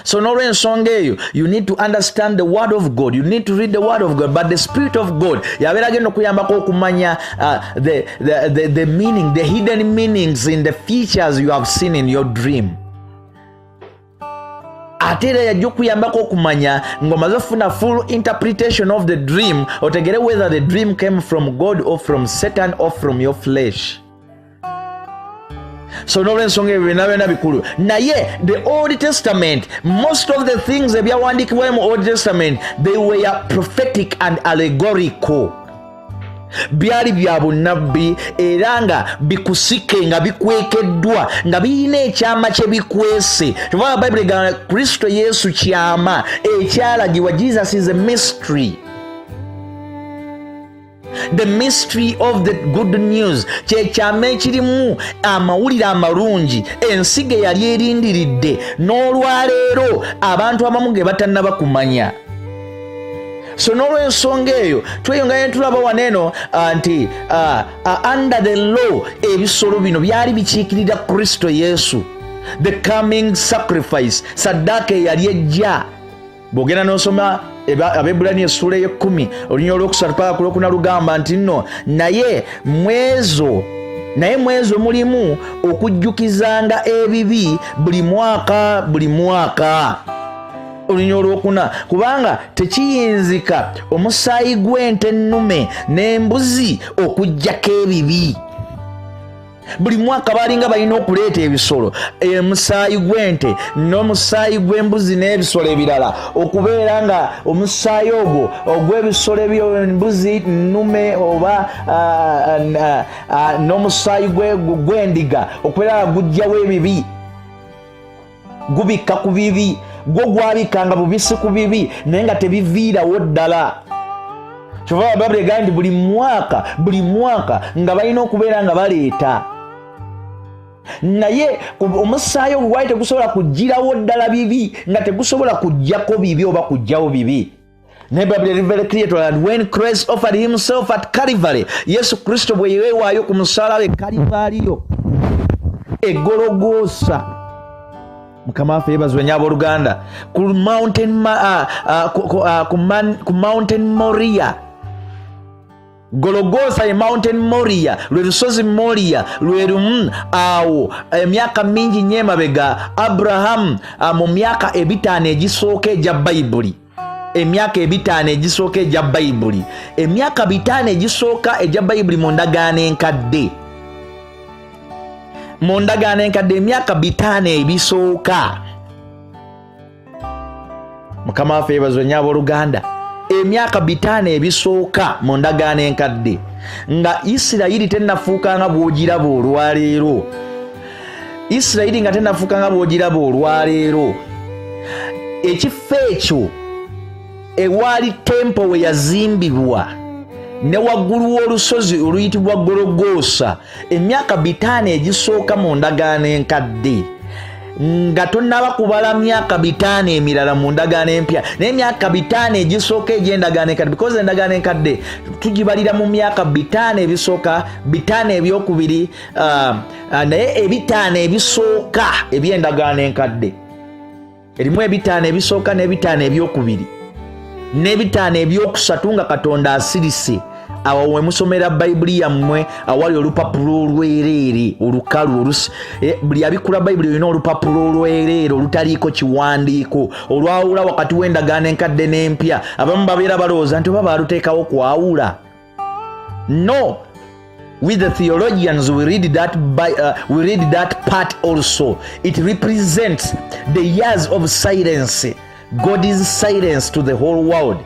Speaker 1: So n'olwensonga eyo, you need to understand the word of God, you need to read the word of God, but the Spirit of God yabeera agenda okuyambako okumanya the meaning, the hidden meanings in the features you have seen in your dream. Ate era yajja okuyambako okumanya ng'omaze ofuna full interpretation of the dream, otegere whether the dream came from God or from Satan or from your flesh. So n'olwensonga ebyo byonna byonna bikulu. Naye the Old Testament, most of the things ebyawandiikibwayo mu Old Testament, they were prophetic and allegorical. Byali bya bunnabbi era nga bikusike, nga bikwekeddwa, nga birina ekyama kye bikwese. Kyova Bayibuli egamba Kristo Yesu kyama ekyalagibwa. Jesus is a mystery, the mystery of the good news. Kyekyama ekirimu amawulire amalungi, ensigo eyali erindiridde n'olwaleero abantu abamu ge batannaba kumanya. So n'olwensonga eyo tweyongera ne tulaba wano eno nti under the law, ebisolo bino byali bikiikirira Kristo Yesu, the coming sacrifice, saddaaka eyali ejja. Bw'ogenda n'osoma Abebulani essuula ey'ekkumi, olunya olwokusatu paka ku lwokuna, lugamba nti nno naye mwezo mulimu okujjukizanga ebibi buli mwaka, buli mwaka. Olunya olwokuna, kubanga tekiyinzika omusaayi gw'ente ennume n'embuzi okuggyako ebibi. Buli mwaka baalinga balina okuleeta ebisolo, omusaayi gw'ente n'omusaayi gw'embuzi n'ebisolo ebirala, okubeera nga omusaayi ogwo ogw'ebisolo eby'embuzi nnume oba n'omusaayi gw'endiga okubeera nga gujjawo ebibi, gubikka ku bibi. Gwo gwabikkanga bubisi ku bibi, naye nga tebiviirawo ddala. Kyova Bayibuli egamba nti buli mwaka, buli mwaka nga balina okubeera nga baleeta, naye omusaayi ogwo gwali tegusobola kugirawo ddala bibi, nga tegusobola kuggyako bibi oba kugjawo bibi. Naye Bayibuli eri very clear to that when Christ offered himself at Calvary, Yesu Kristo bwe yeewaayo ku musalaba e Kalivaaliyo, egologoosa, Mukama waffe yebazibwe nnyo abooluganda, ku mountain, ku Mountain Moria. Gologosa ye Mountain Moria, lwe lusozi Moria lwe lumu. Awo emyaka mingi nnyo emabega, Aburahamu, mu myaka 500 egisooka egya Bayibuli, emyaka 500 egisooka egya Bayibuli, emyaka 500 egisooka egya Bayibuli mu ndagaano enkadde, mu ndagaano enkadde, emyaka 500 ebisooka, Mukama waffe yebazwe nnyo abooluganda, emyaka 500 ebisooka mu ndagaano enkadde, nga Isirayiri tennafuuka nga bw'ogiraba olwaleero, Isirayiri nga tennafuuka nga bw'ogiraba olwaleero, ekifo ekyo ewaali temple we yazimbibwa ne waggulu w'olusozi oluyitibwa Gologoosa, emyaka 500 egisooka mu ndagaano enkadde, nga tonnaba kubala myaka 500 emirala mu ndagaano empya, naye emyaka 500 egisooka egy'endagaano enkadde, because endagaano enkadde tugibalira mu myaka 500 ebisooka, 500 ebyokubiri, naye 500 ebisooka eby'endagaano enkadde erimu 500 ebisooka n'500 ebyokubiri n'500 ebyokusatu nga Katonda asirise. Awo we musomera Bayibuli yammwe awali olupapula olwereere olukalu. Buli abikula Bayibuli olina olupapula olwereere olutaliiko kiwandiiko olwawula wakati w'endagaano enkadde n'empya. Abamu babeera balowooza nti oba baaluteekawo kwawula. No, with the theologians we read that part also. It represents the years of silence, God's silence to the whole world,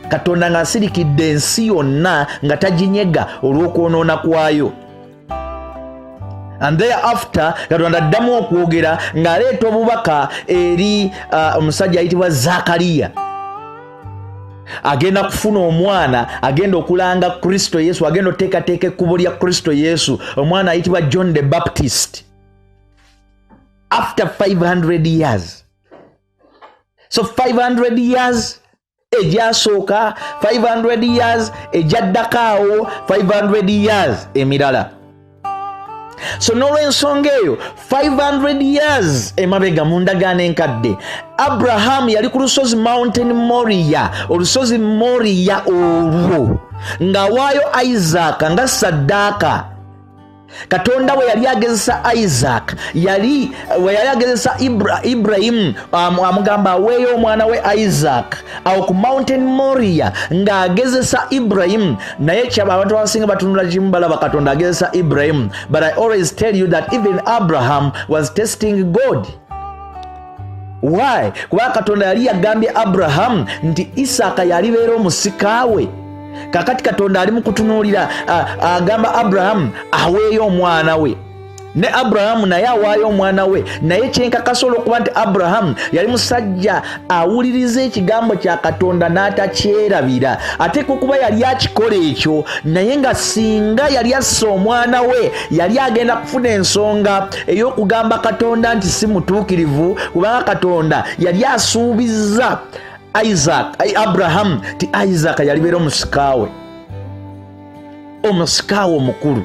Speaker 1: Katonda ng'asirikidde ensi yonna nga taginyega olw'okwonoona kwayo. And thereafter Katonda addamu okwogera ng'aleeta obubaka eri omusajja ayitibwa Zakariya, agenda kufuna omwana agenda okulanga Kristo Yesu, agenda oteekateeka ekkubo lya Kristo Yesu, omwana ayitibwa John the Baptist, after 500 years. So 500 years egyasooka, 500 years egyaddako awo, 500 years emirala. So n'olw'ensonga eyo, 500 years emabega mu ndagaano enkadde, Abrahamu yali ku lusozi Mountain Moria, olusozi Moria olwo, ng'awaayo Isaaka nga saddaaka. Katonda bwe yali agezesa Isaac, yali bwe yali agezesa Iburahimu, amugamba aweeyo omwana we Isaac awo ku Mountain Moria ng'agezesa Iburahimu. Naye kyaba abantu abasinga batunula kimu, balaba Katonda agezesa Iburahimu, but I always tell you that even Abraham was testing God. Why? Kubanga Katonda yali yagambye Aburahamu nti Isaaka yalibeera omusika we. Kakati Katonda ali mu kutunuulira, agamba Aburahamu aweeyo omwana we, ne Aburahamu naye awaayo omwana we. Naye kyenkakasa olwokuba nti Aburahamu yali musajja awuliriza ekigambo kya Katonda n'atakyerabira, ateeka okuba yali akikola ekyo. Naye nga singa yali assa omwana we, yali agenda kufuna ensonga ey'okugamba Katonda nti si mutuukirivu, kubanga Katonda yali asuubizza Isaac, Aburahamu ti Isaac yalibeera omusikaawe, omusikaawe omukulu.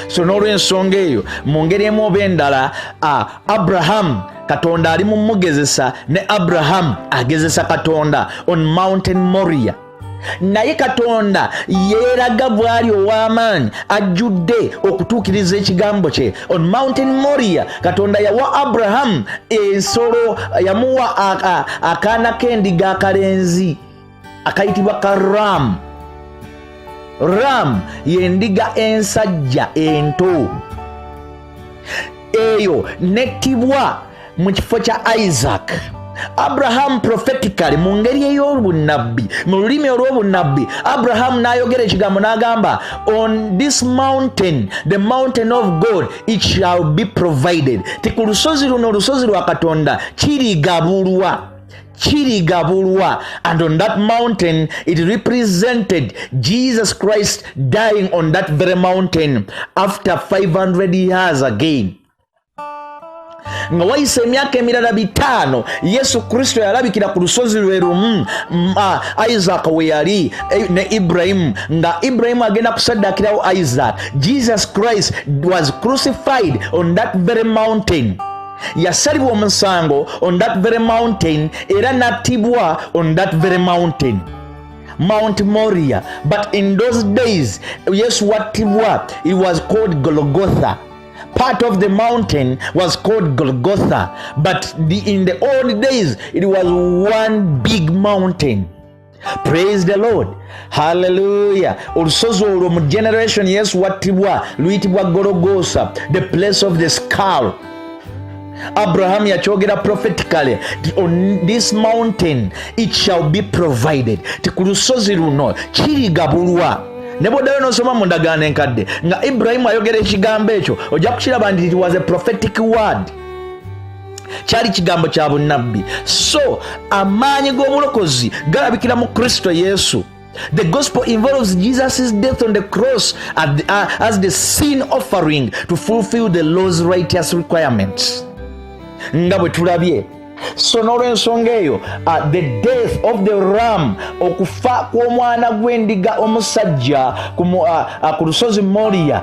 Speaker 1: So n'olw'ensonga eyo, mu ngeri emu oba endala, Aburahamu Katonda ali mumugezesa, ne Aburahamu agezesa Katonda on Mountain Moria. Naye Katonda yeeraga bw'ali ow'amaanyi ajjudde okutuukiriza ekigambo kye. On Mountain Moria, Katonda yawa Abrahamu ensolo, yamuwa akaana k'endiga akalenzi akayitibwa ka ram. Ram y'endiga ensajja ento eyo nettibwa mu kifo kya Isaac. Abraham prophetically, mu ngeri ey'obunnabbi, mu lulimi olw'obunnabbi, Abraham n'ayogera ekigambo n'agamba, "On this mountain, the mountain of God, it shall be provided." Ti ku lusozi luno, olusozi lwa Katonda, kirigabulwa, kirigabulwa. And on that mountain, it represented Jesus Christ dying on that very mountain after 500 years again. Nga wayise emyaka emirala 500, Yesu Kristo yalabikira ku lusozi lwe lumu Isaac we yali ne Iburahimu, nga Iburahimu agenda kusaddakirawo Isaac. Jesus Christ was crucified on that very mountain. Yasalibwa omusango on that very mountain, era nattibwa on that very mountain, Mount Moria. But in those days Yesu wattibwa, it was called Golgotha. Part of the mountain was called Golgotha, but in the old days it was one big mountain. Praise the Lord, hallelujah. Olusozi olwo mu generation Yesu wattibwa luyitibwa Gologosa, the place of the skull. Abraham yakyogera prophetically, "On this mountain it shall be provided." Ti ku lusozi luno kirigabulwa. Ne bwoddayo n'osoma mu Ndagaano Enkadde nga Iburahimu ayogera ekigambo ekyo, ojja kukiraba nti it was a prophetic word, kyali kigambo kya bunnabbi. So amaanyi g'obulokozi galabikira mu Kristo Yesu. The gospel involves Jesus' death on the cross as the sin offering to fulfill the law's righteous requirements, nga bwe tulabye. So n'olwensonga eyo, the death of the ram, okufa kw'omwana gw'endiga omusajja ku lusozi Moriya,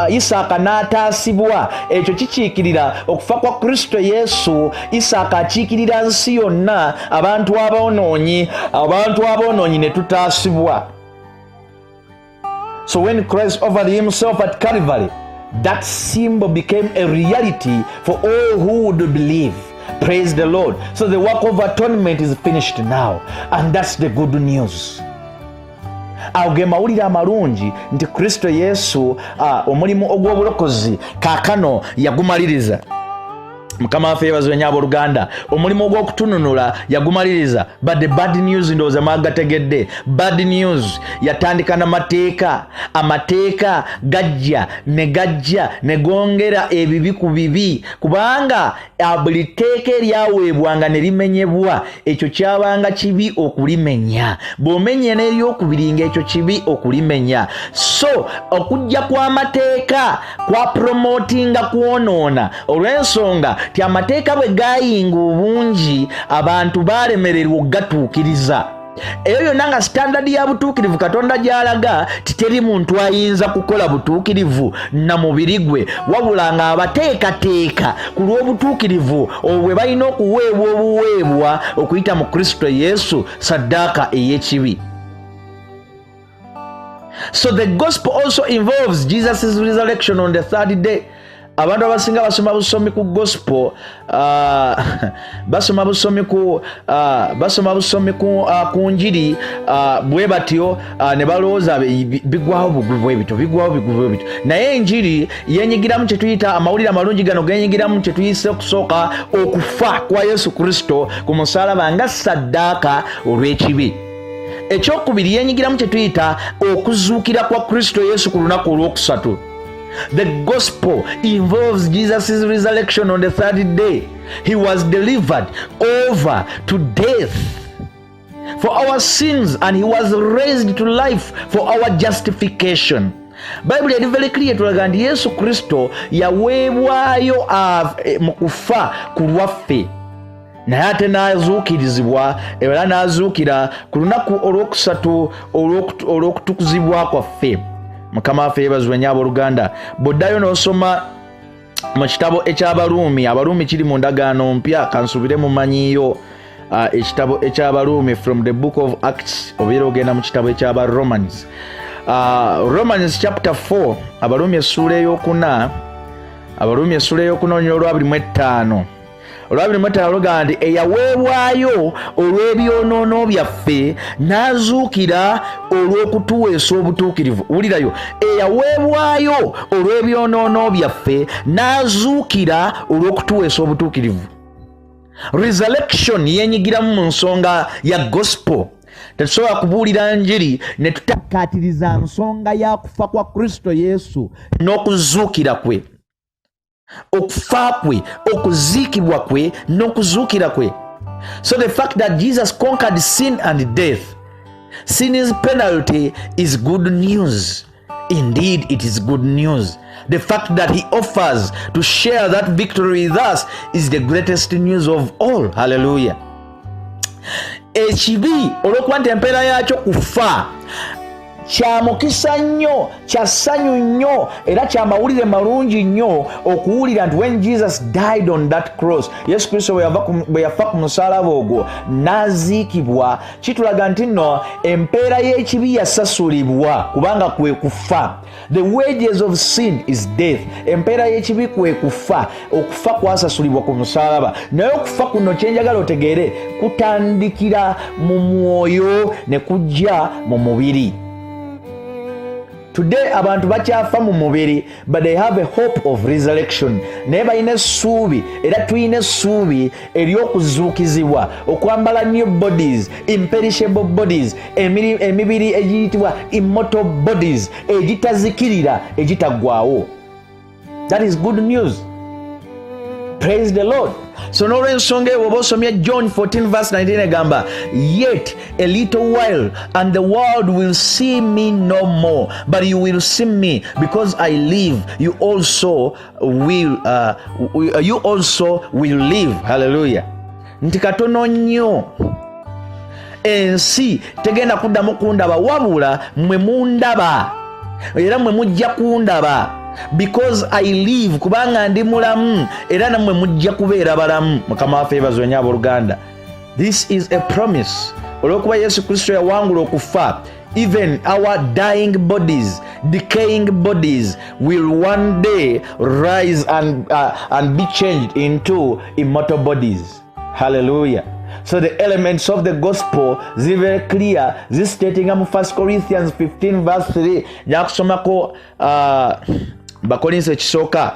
Speaker 1: Isaaka n'ataasibwa, ekyo kikiikirira okufa kwa Kristo Yesu. Isaaka akiikirira nsi yonna, abantu aboonoonyi, abantu aboonoonyi ne tutaasibwa. So when Christ offered himself at Calvary, that symbol became a reality for all who would believe. Praise the Lord. So the work of atonement is finished now, and that's the good news. Awo ge mawulire amalungi nti Kristo Yesu, omulimu ogw'obulokozi kaakano yagumaliriza. Mukama waffe yebazibwe nnyo, abooluganda. Omulimu ogw'okutununula yagumaliriza. But the bad news, ndowooza mwagategedde, bad news yatandika n'amateeka. Amateeka gajja ne gajja ne gongera ebibi ku bibi, kubanga buli tteeka eryaweebwanga ne limenyebwa, ekyo kyabanga kibi okulimenya. Bw'omenya n'eryokubiri, ng'ekyo kibi okulimenya. So okujja kw'amateeka kwa promotinga kwonoona, olw'ensonga ti amateeka bwe gayinga obungi, abantu balemererwa okugatuukiriza. Eyo yonna nga standard ya butuukirivu Katonda gy'alaga ti teri muntu ayinza kukola butuukirivu na mubiri gwe, wabula ng'abateekateeka ku lw'obutuukirivu obwo bwe balina okuweebwa obuweebwa okuyita mu Kristo Yesu, saddaaka ey'ekibi. So the gospel also involves Jesus' resurrection on the third day. Abantu abasinga basoma busomi ku gospel, basoma busomi ku njiri bwe batyo, ne balowooza bigwawo bugwi bwe bityo, bigwawo bigwi bwe bityo. Naye enjiri yenyigiramu kyetuyita amawulire amalungi. Gano genyigiramu kyetuyise okusooka okufa kwa Yesu Kristo ku musalaba nga saddaaka olw'ekibi. Ekyokubiri, yenyigiramu kyetuyita okuzuukira kwa Kristo Yesu ku lunaku olwokusatu. The gospel involves Jesus' resurrection on the third day. He was delivered over to death for our sins and he was raised to life for our justification. Bayibuli eri very clear, tulaga nti Yesu Kristo yaweebwayo mu kufa ku lwaffe, naye ate n'azuukirizibwa era n'azuukira ku lunaku olwokusatu olw'okutukuzibwa kwaffe. Mukama waffe yeebazibwe nnyo, abooluganda. Bw'oddayo n'osoma mu kitabo eky'Abaruumi, Abaruumi kiri mu Ndagaano Mpya, kansubire mumanyiyo. Ekitabo ekyabaruumi, from the Book of Acts obeera ogenda mu kitabo ekyaba Romans, Romans chapter 4, Abaruumi essuula eyokuna, Abaruumi essuula eyokuna, olunyiriri olwa 25. Olwa 25 lugamba nti eyaweebwayo olw'ebyonoono byaffe n'azuukira olw'okutuweesa obutuukirivu. Wulirayo, eyaweebwayo olw'ebyonoono byaffe n'azuukira olw'okutuweesa obutuukirivu. Resurrection yenyigiramu mu nsonga ya gospel. Tetusobola kubuulira njiri ne tutakkaatiriza nsonga ya kufa kwa Kristo Yesu n'okuzuukira kwe, okufa kwe, okuziikibwa kwe n'okuzuukira kwe. So the fact that Jesus conquered sin and death, sin's penalty, is good news. Indeed, it is good news. The fact that he offers to share that victory with us is the greatest news of all. Hallelujah. Ekibi, olw'okuba nti empeera yakyo kufa, kya mukisa nnyo, kya ssanyu nnyo, era kya mawulire malungi nnyo okuwulira nti when Jesus died on that cross, Yesu Kristo bwe yafa ku musalaba ogwo n'aziikibwa, kitulaga nti nno empeera y'ekibi yasasulibwa, kubanga kwe kufa. The wages of sin is death. Empeera y'ekibi kwe kufa. Okufa kwasasulibwa ku musalaba. Naye okufa kuno, kyenjagala otegeere, kutandikira mu mwoyo ne kujja mu mubiri. Today abantu bakyafa mu mubiri, but they have a hope of resurrection. Naye balina essuubi, era tulina essuubi ery'okuzuukizibwa, okwambala new bodies, imperishable bodies, emibiri egiyitibwa immortal bodies, egitazikirira, egitaggwawo. That is good news. Praise the Lord. So n'olwensonga eyo, bw'oba osomye John 14 verse 19, egamba, "Yet a little while and the world will see me no more, but you will see me. Because I live, you also will live." Hallelujah. Nti katono nnyo ensi tegenda kuddamu kundaba, wabula mmwe mundaba, era mmwe mujja kundaba. Because I live, kubanga ndi mulamu, era nammwe mujja kubeera balamu. Mukama waffe yeebazibwe nnyo, abooluganda. This is a promise. Olw'okuba Yesu Kristo yawangula okufa, even our dying bodies, decaying bodies, will one day rise and be changed into immortal bodies. Hallelujah. So the elements of the gospel ziri very clear, zistatinga mu 1 Corinthians 15 verse 3. Njakusomako Bakolinso ekisooka.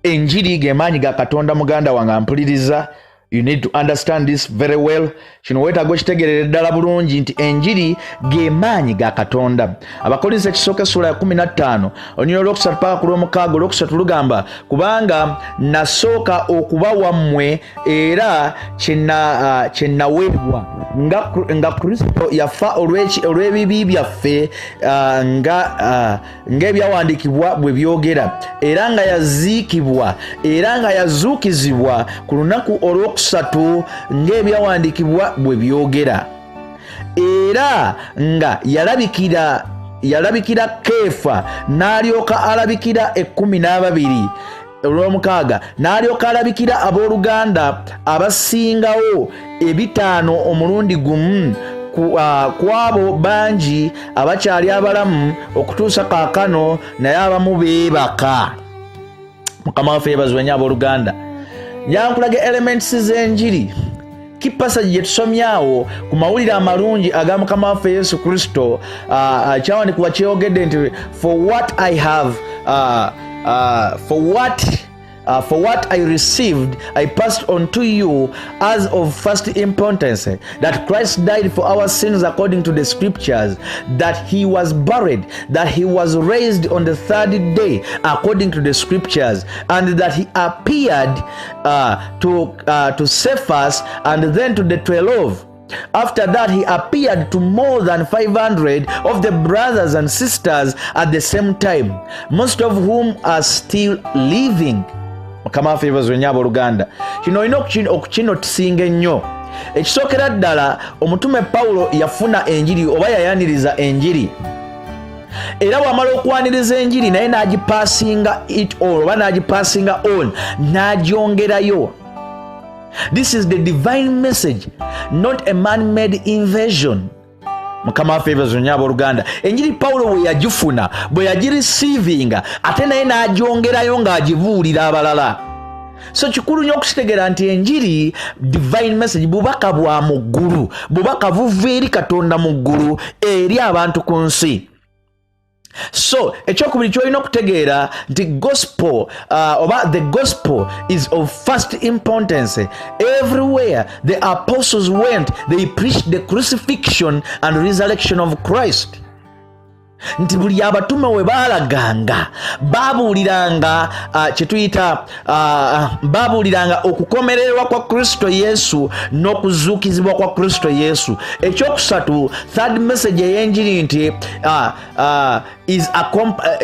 Speaker 1: Enjiri gemaanyi ga Katonda. Muganda wange ampuliriza, you need to understand this very well. Kino weetaaga okitegerera ddala bulungi nti enjiri gemaanyi ga Katonda. Abakolinso ekisooka essula ya 15, olunyiriri olwokusatu paka ku lwomukaaga. Olwokusatu lugamba, "Kubanga nasooka okuba wammwe era kye naweebwa, nga Kristo yafa olw'ebibi byaffe, ng'ebyawandiikibwa bwe byogera, era nga yaziikibwa, era nga yazuukizibwa ku lunaku olwokusatu ng'ebyawandiikibwa bwe byogera, era nga yalabikira Keefa, n'alyoka alabikira 12." Olwomukaaga, "N'alyoka alabikira abooluganda abasingawo 500 omulundi gumu, ku abo bangi abakyali abalamu okutuusa kaakano, naye abamu beebaka." Mukama waffe yeebazibwe nnyo, abooluganda. Njankulaga elements z'enjiri. Key passage gye tusomyawo ku mawulire amalungi aga Mukama waffe Yesu Kristo, kyawandiikibwa kyeyogedde nti for what I received, I passed on to you as of first importance, that Christ died for our sins according to the scriptures, that he was buried, that he was raised on the third day according to the scriptures, and that he appeared to Cephas and then to the 12. After that, he appeared to more than 500 of the brothers and sisters at the same time, most of whom are still living." Mukama waffe yeebazibwe nnyo, abooluganda. Kino olina okukinotisinga ennyo. Ekisookera ddala, omutume Pawulo yafuna enjiri oba yayaniriza enjiri, era bw'amala okwaniriza enjiri, naye n'agipassinga it all oba n'agipassinga on, n'agyongerayo. This is the divine message, not a man-made invasion. Mukama waffe yeebazibwe nnyo abooluganda. Enjiri Pawulo bwe yagifuna, bwe yagirisiivinga, ate naye n'agyongerayo ng'agibuulira abalala. So kikulu nnyo okukitegeera nti enjiri divine message, bubaka bwa mu ggulu, bubaka buva eri Katonda mu ggulu eri abantu ku nsi. So ekyokubiri kyolina okutegeera nti gospel, oba the gospel is of first importance. Everywhere the apostles went, they preached the crucifixion and resurrection of Christ. Nti buli abatume we baalaganga, baabuuliranga, kyetuyita, baabuuliranga okukomererwa kwa Kristo Yesu n'okuzuukizibwa kwa Kristo Yesu. Ekyokusatu, third message ey'enjiri nti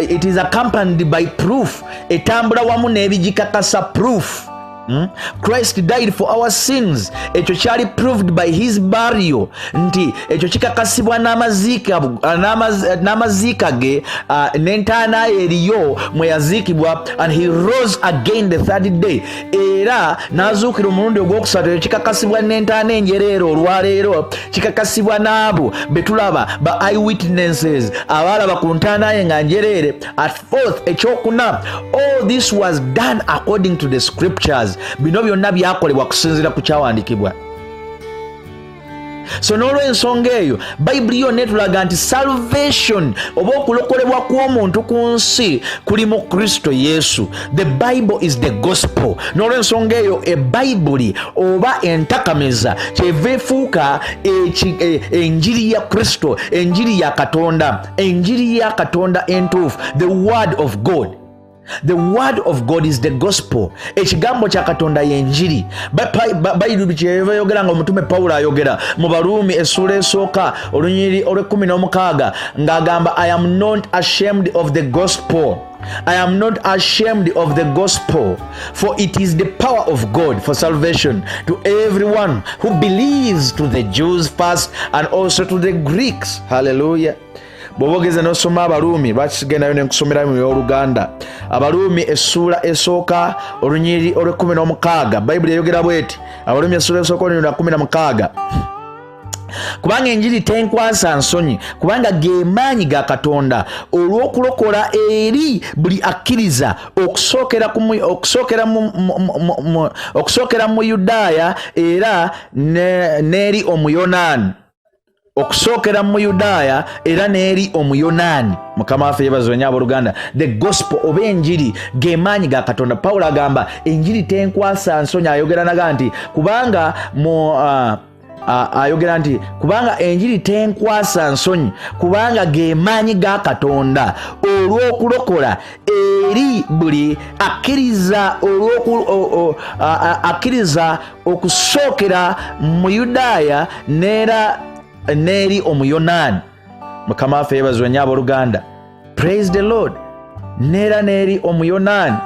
Speaker 1: it is accompanied by proof, etambula wamu n'ebigikakasa, proof. Christ died for our sins. Ekyo kyali proved by his burial, nti ekyo kikakasibwa n'amaziika ge, n'entaana ye eriyo mwe yaziikibwa. And he rose again the third day, era n'azuukira omulundi ogwokusatu. Ekyo kikakasibwa n'entaana enjereere olwaleero, kikakasibwa n'abo betulaba ba eyewitnesses abaalaba ku ntaana ye nga njereere. At fourth, ekyokuna, all this was done according to the scriptures. Bino byonna byakolebwa kusinziira ku kyawandiikibwa. So n'olw'ensonga eyo, Bayibuli yonna etulaga nti salvation oba okulokolebwa kw'omuntu ku nsi kuli mu Kristo Yesu. The Bible is the gospel. N'olw'ensonga eyo, ebayibuli oba entakamiza kyeva efuuka enjiri ya Kristo, enjiri ya Katonda, enjiri ya Katonda entuufu, the word of God. The word of God is the gospel. Ekigambo kya Katonda yenjiri. Bayibuli kyeva yogera nga omutume Pawulo ayogera mu Baruumi essuula esooka olunyiri olw'e16 ng'agamba, "I am not ashamed of the gospel. I am not ashamed of the gospel, for it is the power of God for salvation to everyone who believes, to the Jews first and also to the Greeks." Hallelujah. Bw'oba ogeze n'osoma Abaruumi, lwaki sigendayo nenkusomerayo mu y'Oluganda? Abaruumi essuula esooka olunyiri olw'e16, Bayibuli eyogera bweti, Abaruumi essuula esooka olunyiri lwa 16: "Kubanga enjiri tenkwasa nsonyi, kubanga ge maanyi ga Katonda olw'okulokola eri buli akkiriza, okusookera mu Yudaaya era n'eri Omuyonaani." Okusookera mu Yudaaya era n'eri Omuyonaani. Mukama waffe yeebazibwe nnyo abooluganda. The gospel oba enjiri ge maanyi ga Katonda. Pawulo agamba, "Enjiri tenkwasa nsonyi." Ayogera naga nti kubanga mu ayogera nti kubanga enjiri tenkwasa nsonyi, kubanga ge maanyi ga Katonda olw'okulokola eri buli akkiriza, akkiriza okusookera mu Yudaaya n'era n'eri Omuyonaani. Mukama waffe yeebazibwe nnyo abooluganda. Praise the Lord. N'era n'eri Omuyonaani.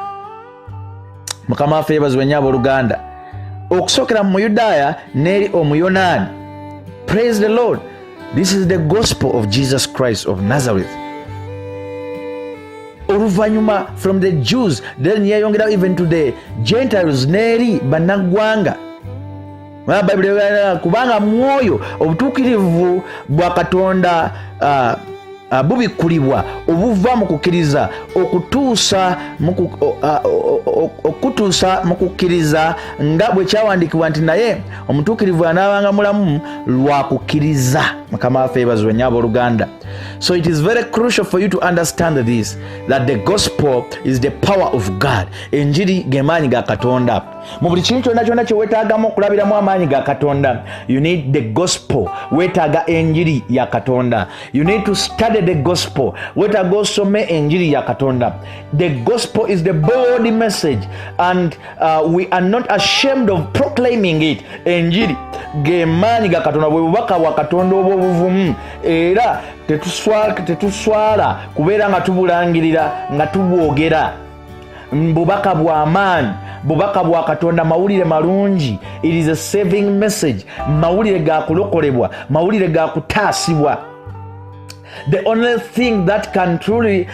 Speaker 1: Mukama waffe yeebazibwe nnyo abooluganda. Okusookera mu Muyudaaya n'eri Omuyonaani. Praise the Lord. This is the gospel of Jesus Christ of Nazareth. Oluvannyuma from the Jews, then yeyongera even to the Gentiles, n'eri bannaggwanga. Bayibuli, kubanga mwoyo obutuukirivu bwa Katonda bubikkulibwa obuva mu kukkiriza okutuusa mu kukkiriza, nga bwe kyawandiikibwa nti, "Naye omutuukirivu anaabanga mulamu lwa kukkiriza." Mukama waffe yeebazibwe nnyo abooluganda. So it is very crucial for you to understand this, that the gospel is the power of God. Enjiri ge maanyi ga Katonda. Mu buli kintu kyonna kyonna kyeweetaagamu okulabiramu amaanyi ga Katonda, you need the gospel. Weetaaga enjiri ya Katonda. You need to study the gospel. Weetaaga osome enjiri ya Katonda. The gospel is the bold message, and we are not ashamed of proclaiming it. Enjiri ge maanyi ga Katonda, bwe bubaka bwa Katonda obw'obuvumu, era tetuswala kubeera nga tubulangirira, nga tubwogera. Bubaka bw'amaanyi, bubaka bwa Katonda, mawulire malungi. It is a saving message. Mawulire ga kulokolebwa, mawulire ga kutaasibwa. The only thing that can truly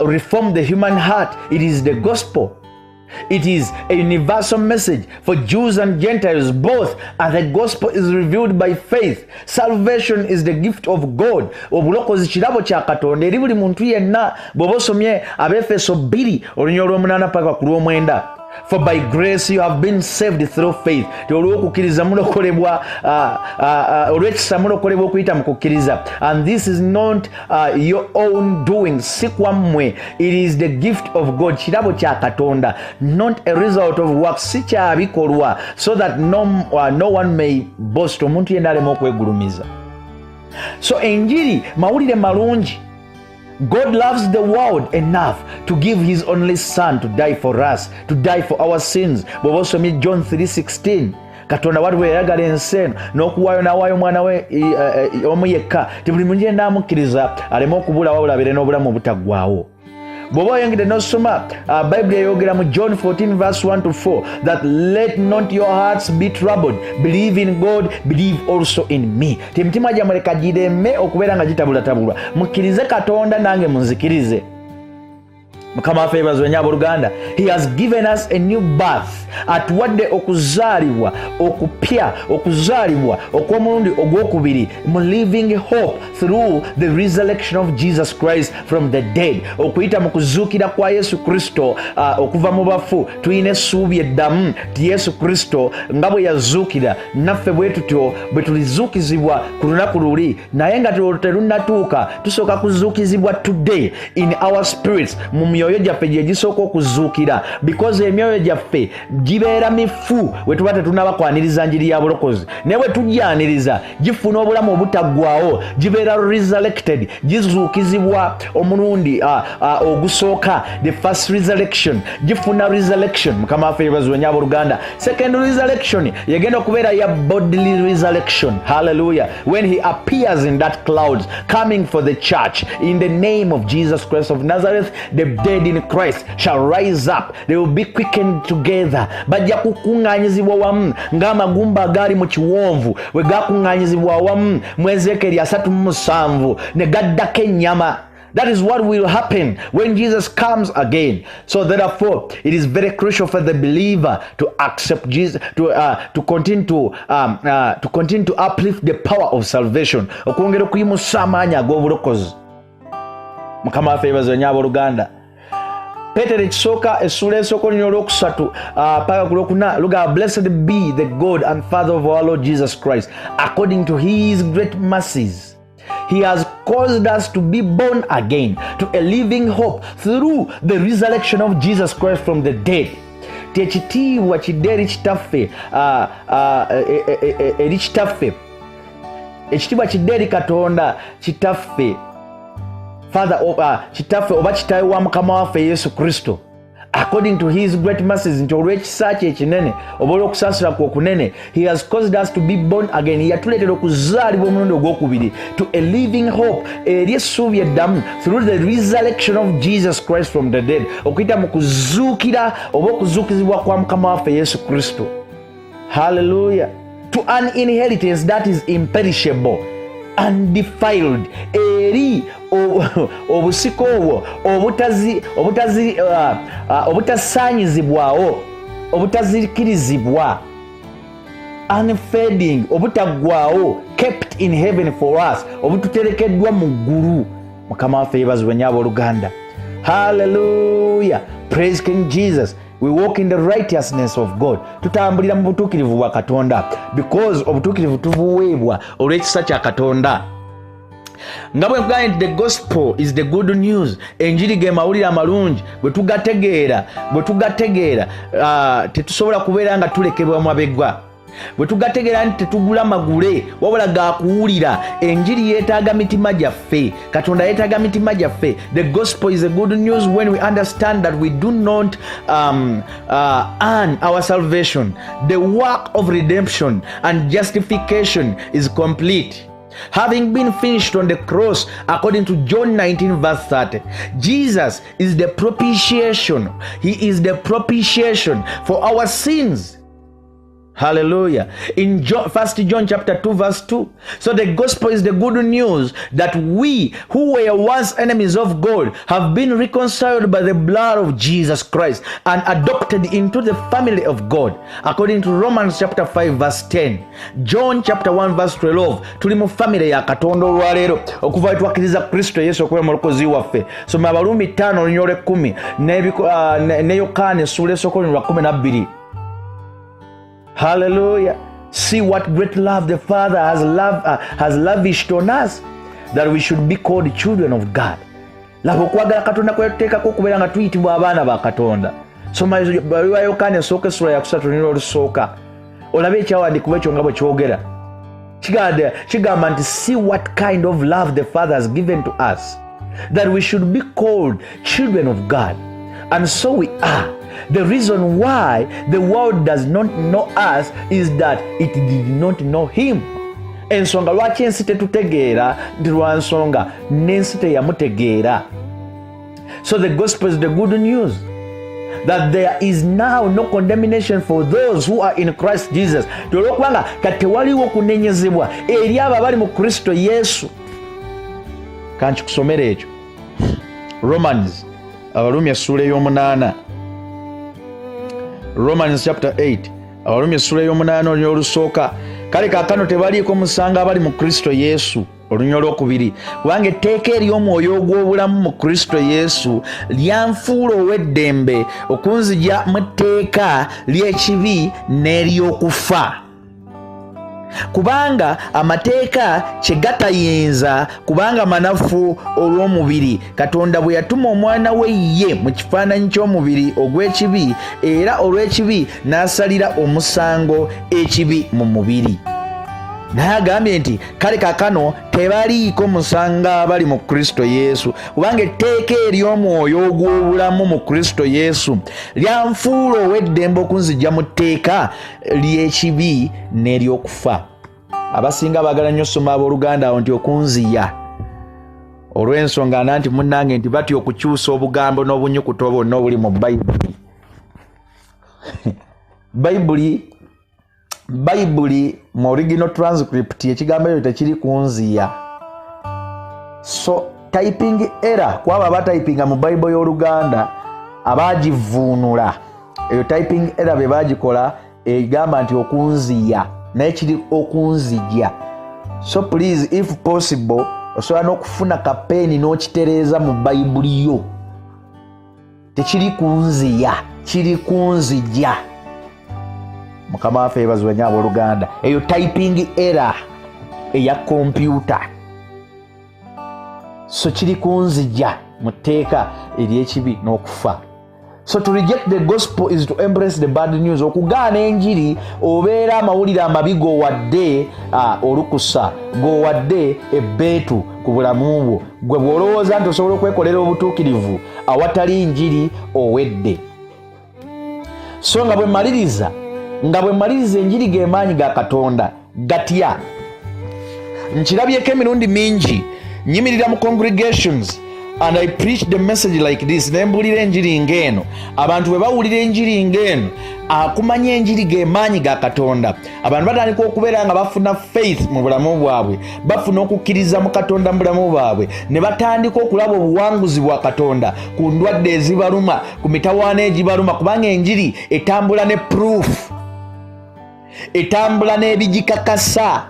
Speaker 1: reform the human heart, it is the gospel. It is a universal message for Jews and Gentiles both, and the gospel is revealed by faith. Salvation is the gift of God. Obulokozi kirabo kya Katonda eri buli muntu yenna. Bw'oba osomye Abeefeso 2 olunya olw'omunaana paka ku lw'omwenda. For by grace you have been saved through faith. Ti olw'okukkiriza mulokolebwa, olw'ekisa mulokolebwa okuyita mu kukkiriza. And this is not your own doing, si kwammwe. It is the gift of God, kirabo kya Katonda, not a result of work, si kyabikolwa, so that no one may boast, omuntu yenna aleme okwegulumiza. So enjiri mawulire malungi. God loves the world enough to give his only son to die for us, to die for our sins. Bw'oba osomye John 3:16, Katonda wali bwe yayagala ensi eno n'okuwaayo n'awaayo omwana we omu yekka, ti buli muntu yenna amukkiriza aleme okubula wabula abeere n'obulamu obutaggwaawo. Bw'oba oyongedde n'osoma, Bayibuli eyogera mu John 14 verse 1 to 4 that let not your hearts be troubled, believe in God, believe also in me. Ti emitima gyammwe leka gireme okubeera nga gitabulatabulwa, mukkirize Katonda nange munzikirize. Mukama waffe yeebazibwe nnyo abooluganda. He has given us a new birth, atuwadde okuzaalibwa okupya, okuzaalibwa okw'omulundi ogwokubiri mu living hope through the resurrection of Jesus Christ from the dead. Okuyita mu kuzuukira kwa Yesu Kristo okuva mu bafu, tulina essuubi eddamu ti Yesu Kristo nga bwe yazuukira, naffe bwe tutyo bwe tulizuukizibwa ku lunaku luli. Naye nga terunnatuuka, tusooka kuzuukizibwa today in our spirits, mu myoyo gyaffe gye gisooka okuzuukira, because emyoyo gyaffe gibeera mifu bwe tuba tetunaba kwaniriza njiri ya bulokozi. Naye bwe tujyaniriza, gifuna obulamu obutaggwawo, gibeera resurrected, gizuukizibwa omulundi ogusooka, the first resurrection, gifuna resurrection. Mukama waffe yeebazibwe nnyo abooluganda. Second resurrection yegenda okubeera ya bodily resurrection. Hallelujah, when he appears in that clouds coming for the church. In the name of Jesus Christ of Nazareth, the dead in Christ shall rise up. They will be quickened together. Bajja kukuŋŋaanyizibwa wamu ng'amagumba agaali mu kiwonvu bwe gakuŋŋaanyizibwa awamu mu Ezekeri 37 ne gaddako ennyama. That is what will happen when Jesus comes again. So therefore, it is very crucial for the believer to accept Jesus, to continue to uplift the power of salvation. Okwongera okuyimusa amaanyi ag'obulokozi. Mukama waffe yeebazibwe nnyo abooluganda. Peetero ekisooka essuula esooka olunya olwokusatu paka ku lwokuna lugamba, "Blessed be the God and Father of our Lord Jesus Christ. According to his great mercies he has caused us to be born again to a living hope through the resurrection of Jesus Christ from the dead." Ti ekitiibwa kidde eri Kitaffe, eri Kitaffe, ekitiibwa kidde eri Katonda Kitaffe, Father, Kitaffe oba Kitaawe wa Mukama waffe Yesu Kristo, according to his great mercies, nti olw'ekisa kye ekinene oba olw'okusaasira kwe okunene, he has caused us to be born again, yatuleetera okuzaalibwa omulundi ogwokubiri, to a living hope, eri essuubi eddamu, through the resurrection of Jesus Christ from the dead, okuyita mu kuzuukira oba okuzuukizibwa kwa Mukama waffe Yesu Kristo. Hallelujah, to an inheritance that is imperishable, undefiled, eri obusika obwo obutasaanyizibwawo, obutazikirizibwa, unfading, obutaggwawo, kept in heaven for us, obututerekeddwa mu ggulu. Mukama waffe yeebazibwe nnyo abooluganda. Hallelujah, praise King Jesus. We walk in the righteousness of God, tutambulira mu butuukirivu bwa Katonda, because obutuukirivu tubuweebwa olw'ekisa kya Katonda. Nga bwe nkugambye nti the gospel is the good news, enjiri ge mawulire amalungi. Bwe tugategeera, tetusobola kubeera nga tulekebwa mabegwa. Bwe tugategeera nti tetugula magule wabula gakuwulira, enjiri yeetaaga mitima gyaffe, Katonda yeetaaga mitima gyaffe. The gospel is a good news when we understand that we do not earn our salvation. The work of redemption and justification is complete, having been finished on the cross, according to John 19 verse 30. Jesus is the propitiation. He is the propitiation for our sins. Hallelujah. In John, 1 John chapter 2 verse 2. So the gospel is the good news that we who were once enemies of God have been reconciled by the blood of Jesus Christ and adopted into the family of God. According to Romans chapter 5 verse 10. John chapter 1 verse 12. Tuli mu family ya Katonda olwaleero okuva twakkiriza Kristo Yesu okuba omulokozi waffe. Soma Abaruumi 5 olunyiriri olw'ekkumi ne Yokaana essuula esooka olunyiriri lwa 12. Hallelujah. See what great love the Father has lavished on us, that we should be called children of God. Laba okwagala Katonda kwetuteekako okubeera nga tuyitibwa abaana ba Katonda. Soma baluwa Yokaana esooka essula yakusatu nira olusooka, olabe ekyawandiikibwa ekyo nga bwe kyogera. Kigamba nti, "See what kind of love the Father has given to us, that we should be called children of God, and so we are. The reason why the world does not know us is that it did not know him." Ensonga lwaki ensi tetutegeera nti lwa nsonga n'ensi teyamutegeera. So the gospel is the good news that there is now no condemnation for those who are in Christ Jesus. Olwokubanga kati tewaliwo kunenyezebwa eri abo abali mu Kristo Yesu. Kankikusomera ekyo, Romans, Abalumi essuula ey'omunaana, Romans chapter 8, Abalumi essuula ey'omunaana olunyiriri olusooka. Kale kaakano tebaliiko musango abali mu Kristo Yesu. Olunyiriri olwokubiri, kubanga etteeka ery'omwoyo ogw'obulamu mu Kristo Yesu lyanfuula ow'eddembe okunzija mu tteeka ly'ekibi n'ery'okufa. Kubanga amateeka kye gatayinza, kubanga manafu olw'omubiri, Katonda bwe yatuma omwana we ye mu kifaananyi ky'omubiri ogw'ekibi, era olw'ekibi n'asalira omusango ekibi mu mubiri. Naye agambye nti kale kakano tebaliiko musango abali mu Kristo Yesu, kubanga etteeka ery'omwoyo ogw'obulamu mu Kristo Yesu lyanfuula ow'eddembe okunzijja mu tteeka ly'ekibi n'ery'okufa. Abasinga baagala nnyo soma, abooluganda, awo nti okunziya, olw'ensonga na nti munnange nti batya okukyusa obugambo n'obunyukuta bwonna obuli mu Bayibuli. Bayibuli mu original transcript ekigambo ekyo tekiri kunziya. So typing error kwabo abatayipinga mu Bayibuli y'Oluganda, abagivuunula, eyo typing error be bagikola, egamba nti okunziya, naye kiri okunzija. So please, if possible, osobola n'okufuna kapeeni n'okitereeza mu Bayibuli yo. Tekiri kunziya, kiri kunzija. Mukama waffe yebazibwe nnyo, abooluganda. Eyo typing error eya kompyuta. So kiri kunzija mu tteeka ery'ekibi n'okufa. So to reject the gospel is to embrace the bad news. Okugaana enjiri obeera amawulire amabi g'owadde olukusa, g'owadde ebbeetu ku bulamu bwo. Gwe bw'olowooza nti osobola okwekolera obutuukirivu awatali njiri, owedde. So nga bwe maliriza, enjiri ge maanyi ga Katonda. Gatya? Nkirabyeko emirundi mingi, nyimirira mu congregations and I preach the message like this, ne mbuulira enjiri ng'eno. Abantu bwe bawulira enjiri ng'eno, akumanya enjiri ge maanyi ga Katonda, abantu batandika okubeera nga bafuna faith mu bulamu bwabwe, bafuna okukkiriza mu Katonda mu bulamu bwabwe, ne batandika okulaba obuwanguzi bwa Katonda ku ndwadde ezibaluma, ku mitawaana egibaluma, kubanga enjiri etambula ne proof, etambula n'ebigikakasa.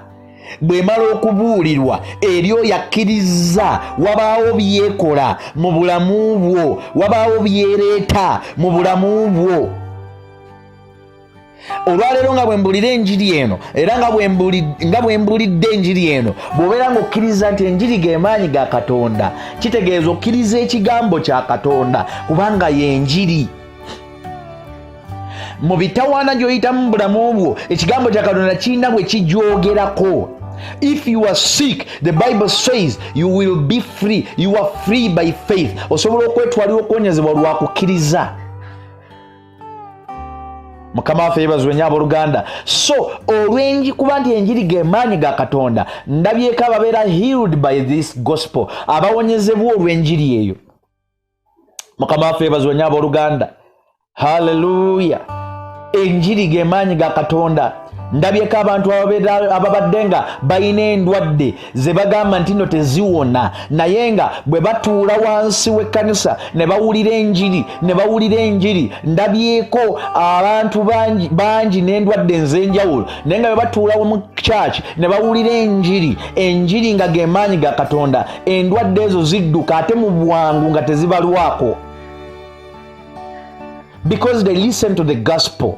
Speaker 1: Bw'emala okubuulirwa eri oyo akkiriza, wabaawo byekola mu bulamu bwo, wabaawo byereeta mu bulamu bwo. Olwaleero nga bwe mbulira enjiri eno, era nga bwe mbulidde enjiri eno, bw'obeera ng'okkiriza nti enjiri ge maanyi ga Katonda, kitegeeza okkiriza ekigambo kya Katonda, kubanga y'enjiri. Mu bitawaana gy'oyitamu mu bulamu bwo, ekigambo kya Katonda kirina bwe kijoogerako. If you are sick, the Bible says you will be free. You are free by faith. Osobola okwetwalira okuwonyezebwa lwa kukkiriza. Mukama waffe yebazibwe nnyo, abooluganda. So olwenji kuba nti enjiri ge maanyi ga Katonda, ndabyeko ababeera healed by this gospel, abawonyezebwa olw'enjiri eyo. Mukama waffe yebazibwe nnyo, abooluganda. Halleluya. Enjiri ge maanyi ga Katonda. Ndabyeko abantu ababadde nga balina endwadde ze bagamba nti no teziwona, naye nga bwe batuula wansi w'ekkanisa ne bawulira enjiri, ne bawulira enjiri. Ndabyeko abantu bangi bangi n'endwadde ez'enjawulo, naye nga bwe batuula mu church ne bawulira enjiri, enjiri nga ge maanyi ga Katonda, endwadde ezo zidduka ate mu bwangu nga tezibalwako, because they listen to the gospel.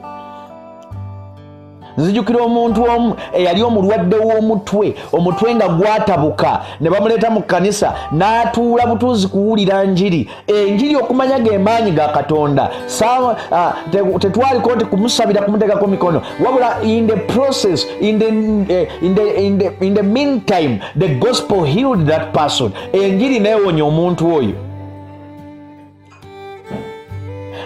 Speaker 1: Nzijukira omuntu omu eyali omulwadde w'omutwe, omutwe nga gwatabuka, ne bamuleeta mu kkanisa n'atuula butuuzi kuwulira njiri. Enjiri okumanya ge maanyi ga Katonda. Tetwaliko nti kumusabira, kumuteekako mikono, wabula in the process, in the meantime, the gospel healed that person. Enjiri neewonya omuntu oyo.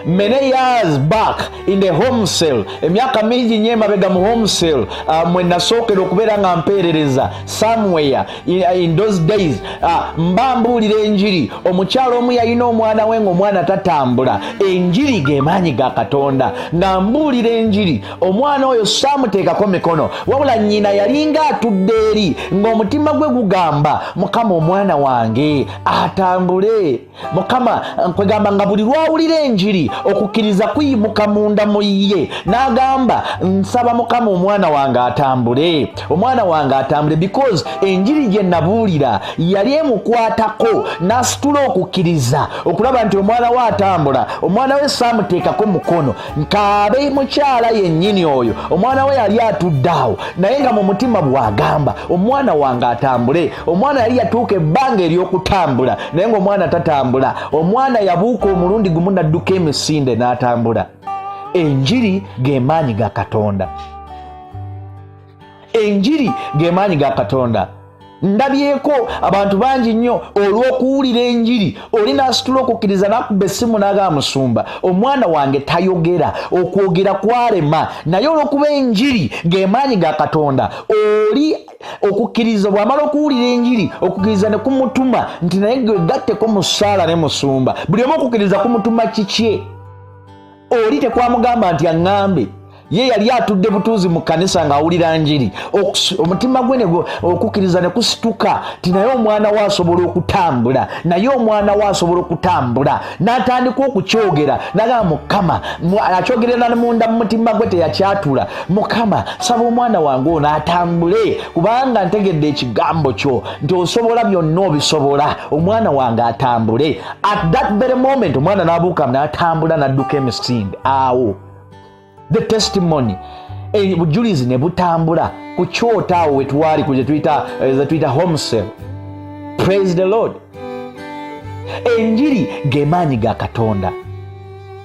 Speaker 1: Many years back in the home cell, emyaka mingi nnyo emabega mu home cell, mwe nasookera okubeera nga mpeerereza somewhere in those days, mba mbuulira enjiri. Omukyalo omu yalina omwana we ng'omwana tatambula. Enjiri ge maanyi ga Katonda. Nga mbuulira enjiri, omwana oyo saamuteekako mikono, wabula nnyina yalinga atudde eri ng'omutima gwe gugamba, "Mukama, omwana wange atambule, Mukama." Nkwegamba nga buli lwawulira enjiri, okukkiriza kuyimuka munda mu ye, n'agamba, "Nsaba Mukama, omwana wange atambule, omwana wange atambule," because enjiri gye nabuulira yali emukwatako, n'asitula okukkiriza okulaba nti omwana we atambula. Omwana we saamuteekako mukono, nkaabe mukyala yennyini oyo. Omwana we yali atudde awo, naye nga mu mutima bw'agamba, "Omwana wange atambule." Omwana yali yatuuka ebbanga ery'okutambula, naye ng'omwana tatambula. Omwana yabuuka omulundi gumu n'adduka emisinde n'atambula. Enjiri ge maanyi ga Katonda. Enjiri ge maanyi ga Katonda. Ndabyeko abantu bangi nnyo olw'okuwulira enjiri, oli n'asitula okukkiriza n'akuba essimu n'agamba, "Musumba, omwana wange tayogera, okwogera kwalema." Naye olw'okuba enjiri ge maanyi ga Katonda, oli okukkiriza bw'amala okuwulira enjiri, okukkiriza ne kumutuma nti naye gwegatteko mu ssaala ne musumba. Buli omu okukkiriza kumutuma kikye. Oli tekwamugamba nti aŋŋambe, ye yali atudde butuuzi mu kkanisa ng'awulira njiri, omutima gwe okukkiriza ne kusituka ti naye omwana we asobola okutambula, naye omwana we asobola okutambula. N'atandika okukyogera nagamba, "Mukama," akyogerera munda mu mutima gwe, teyakyatula, "Mukama, saba omwana wange ono atambule, kubanga ntegedde ekigambo kyo nti osobola byonna, obisobola. Omwana wange atambule." At that very moment omwana n'abuuka n'atambula n'adduka emisinde awo. The testimony, bujulizi ne butambula ku kyoto awo wetwali ku zetuyita home cell. Praise the Lord. Enjiri ge maanyi ga Katonda.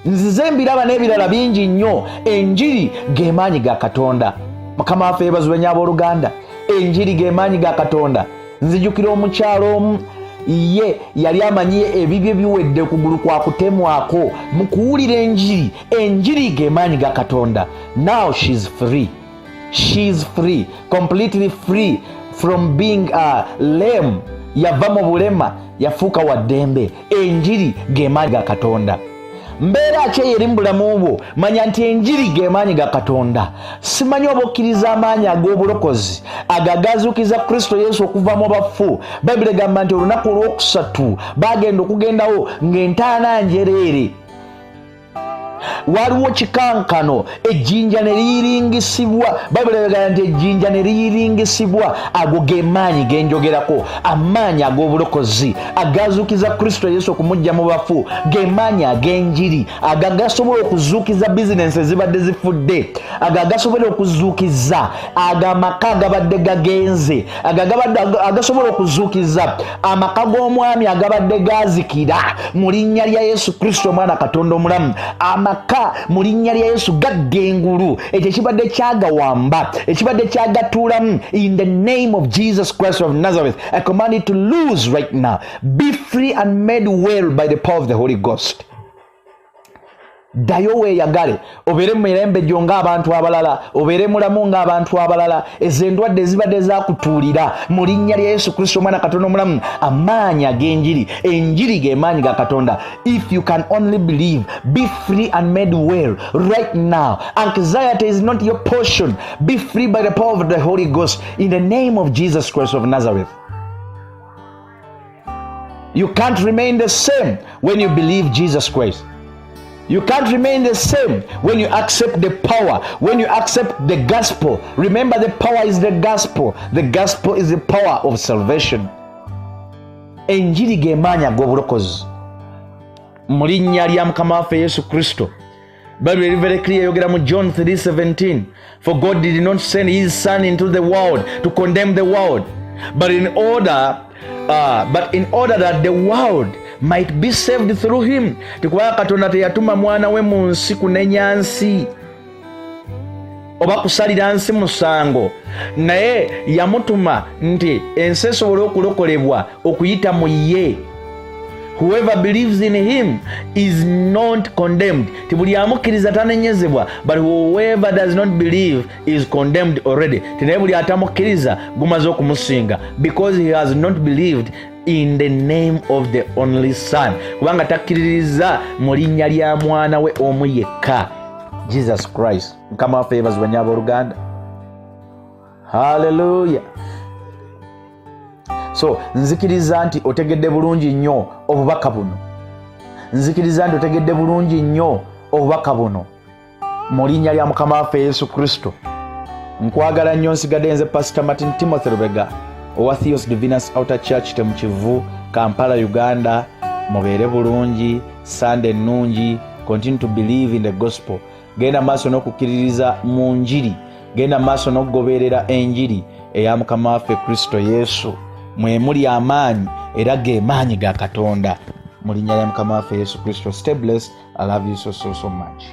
Speaker 1: Nzize mbiraba n'ebirala bingi nnyo. Enjiri ge maanyi ga Katonda. Mukama waffe yeebazibwe nnyo, abooluganda. Enjiri ge maanyi ga Katonda. Nzijukira omukyalo omu, ye yali amanyi ebibye biwedde, okugulu kwa kutemwako. Mu kuwulira enjiri, enjiri ge maanyi ga Katonda, now she's free. She's free, completely free from being lame. Yava mu bulema, yafuuka wa ddembe. Enjiri ge maanyi ga Katonda. Mbeera ki eyo eri mu bulamu bwo? Manya nti enjiri ge maanyi ga Katonda. Simanyi oba okkiriza amaanyi ag'obulokozi ago agazuukiza Kristo Yesu okuva mu bafu. Bayibuli egamba nti olunaku olwokusatu bagenda okugendawo ng'entaana njereere, waliwo kikankano, ejjinja ne liyiringisibwa. Bayibuli egamba nti ejjinja ne liyiringisibwa. Ago ge maanyi genjogerako, amaanyi ag'obulokozi agazuukiza Kristo Yesu okumujja mu bafu, ge maanyi ag'enjiri ago agasobola okuzuukiza bizinensi ezibadde zifudde, ago agasobola okuzuukiza ago amaka agabadde gagenze, ago agasobola okuzuukiza amaka g'omwami agabadde gazikira. Mu linnya lya Yesu Kristo, omwana Katonda omulamu, amaka mu linnya lya Yesu gadda engulu. Ekyo ekibadde kyagawamba, ekibadde kyagatuulamu, in the name of Jesus Christ of Nazareth, I command it to lose right now. Be free and made well by the power of the Holy Ghost. Ddayo weeyagale, obeere mu mirembe gyo ng'abantu abalala, obeere mulamu ng'abantu abalala. Ezo endwadde ezibadde zakutuulira, mu linnya lya Yesu Kristo omwana Katonda omulamu, amaanyi ag'enjiri, enjiri ge maanyi ga Katonda. If you can only believe, be free and made well right now. Anxiety is not your portion. Be free by the power of the Holy Ghost in the name of Jesus Christ of Nazareth. You can't remain the same when you believe Jesus Christ. You can't remain the same when you accept the power, when you accept the gospel. Remember, the power is the gospel. The gospel is the power of salvation. Enjiri ge maanyi ag'obulokozi. Mu linnya lya Mukama waffe Yesu Kristo. Bible eri very clear, eyogera mu John 3:17, "For God did not send his son into the world to condemn the world, but in order that the world might be saved through him." Tikubanga Katonda teyatuma mwana we mu nsi kunenya nsi oba kusalira nsi musango, naye yamutuma nti ensi esobole okulokolebwa okuyita mu ye. "Whoever believes in him is not condemned," ti buli amukkiriza tanenyezebwa, "but whoever does not believe is condemned already," ti naye buli atamukkiriza gumaze okumusinga, "because he has not believed in the name of the only son," kubanga takkiririza mu linnya lya mwana we omu yekka, Jesus Christ. Mukama waffe yebazibwa nnyo, abooluganda. Halleluya. So nzikiriza nti otegedde bulungi nnyo obubaka buno. Nzikiriza nti otegedde bulungi nnyo obubaka buno mu linnya lya Mukama waffe Yesu Kristo. Nkwagala nnyo. Nsigadde nze Pasita Martin Timothy Lubega owa Theos Divinus Outer Church, Temukivu, Kampala, Uganda. Mubeere bulungi. Sande ennungi. Continue to believe in the gospel. Genda maaso n'okukkiririza mu njiri. Genda maaso n'okugoberera enjiri eya Mukama waffe Kristo Yesu. Mwe muli amaanyi era ge maanyi ga Katonda, mu linnya lya Mukama waffe Yesu Kristo. Stay blessed. I love you so so so much.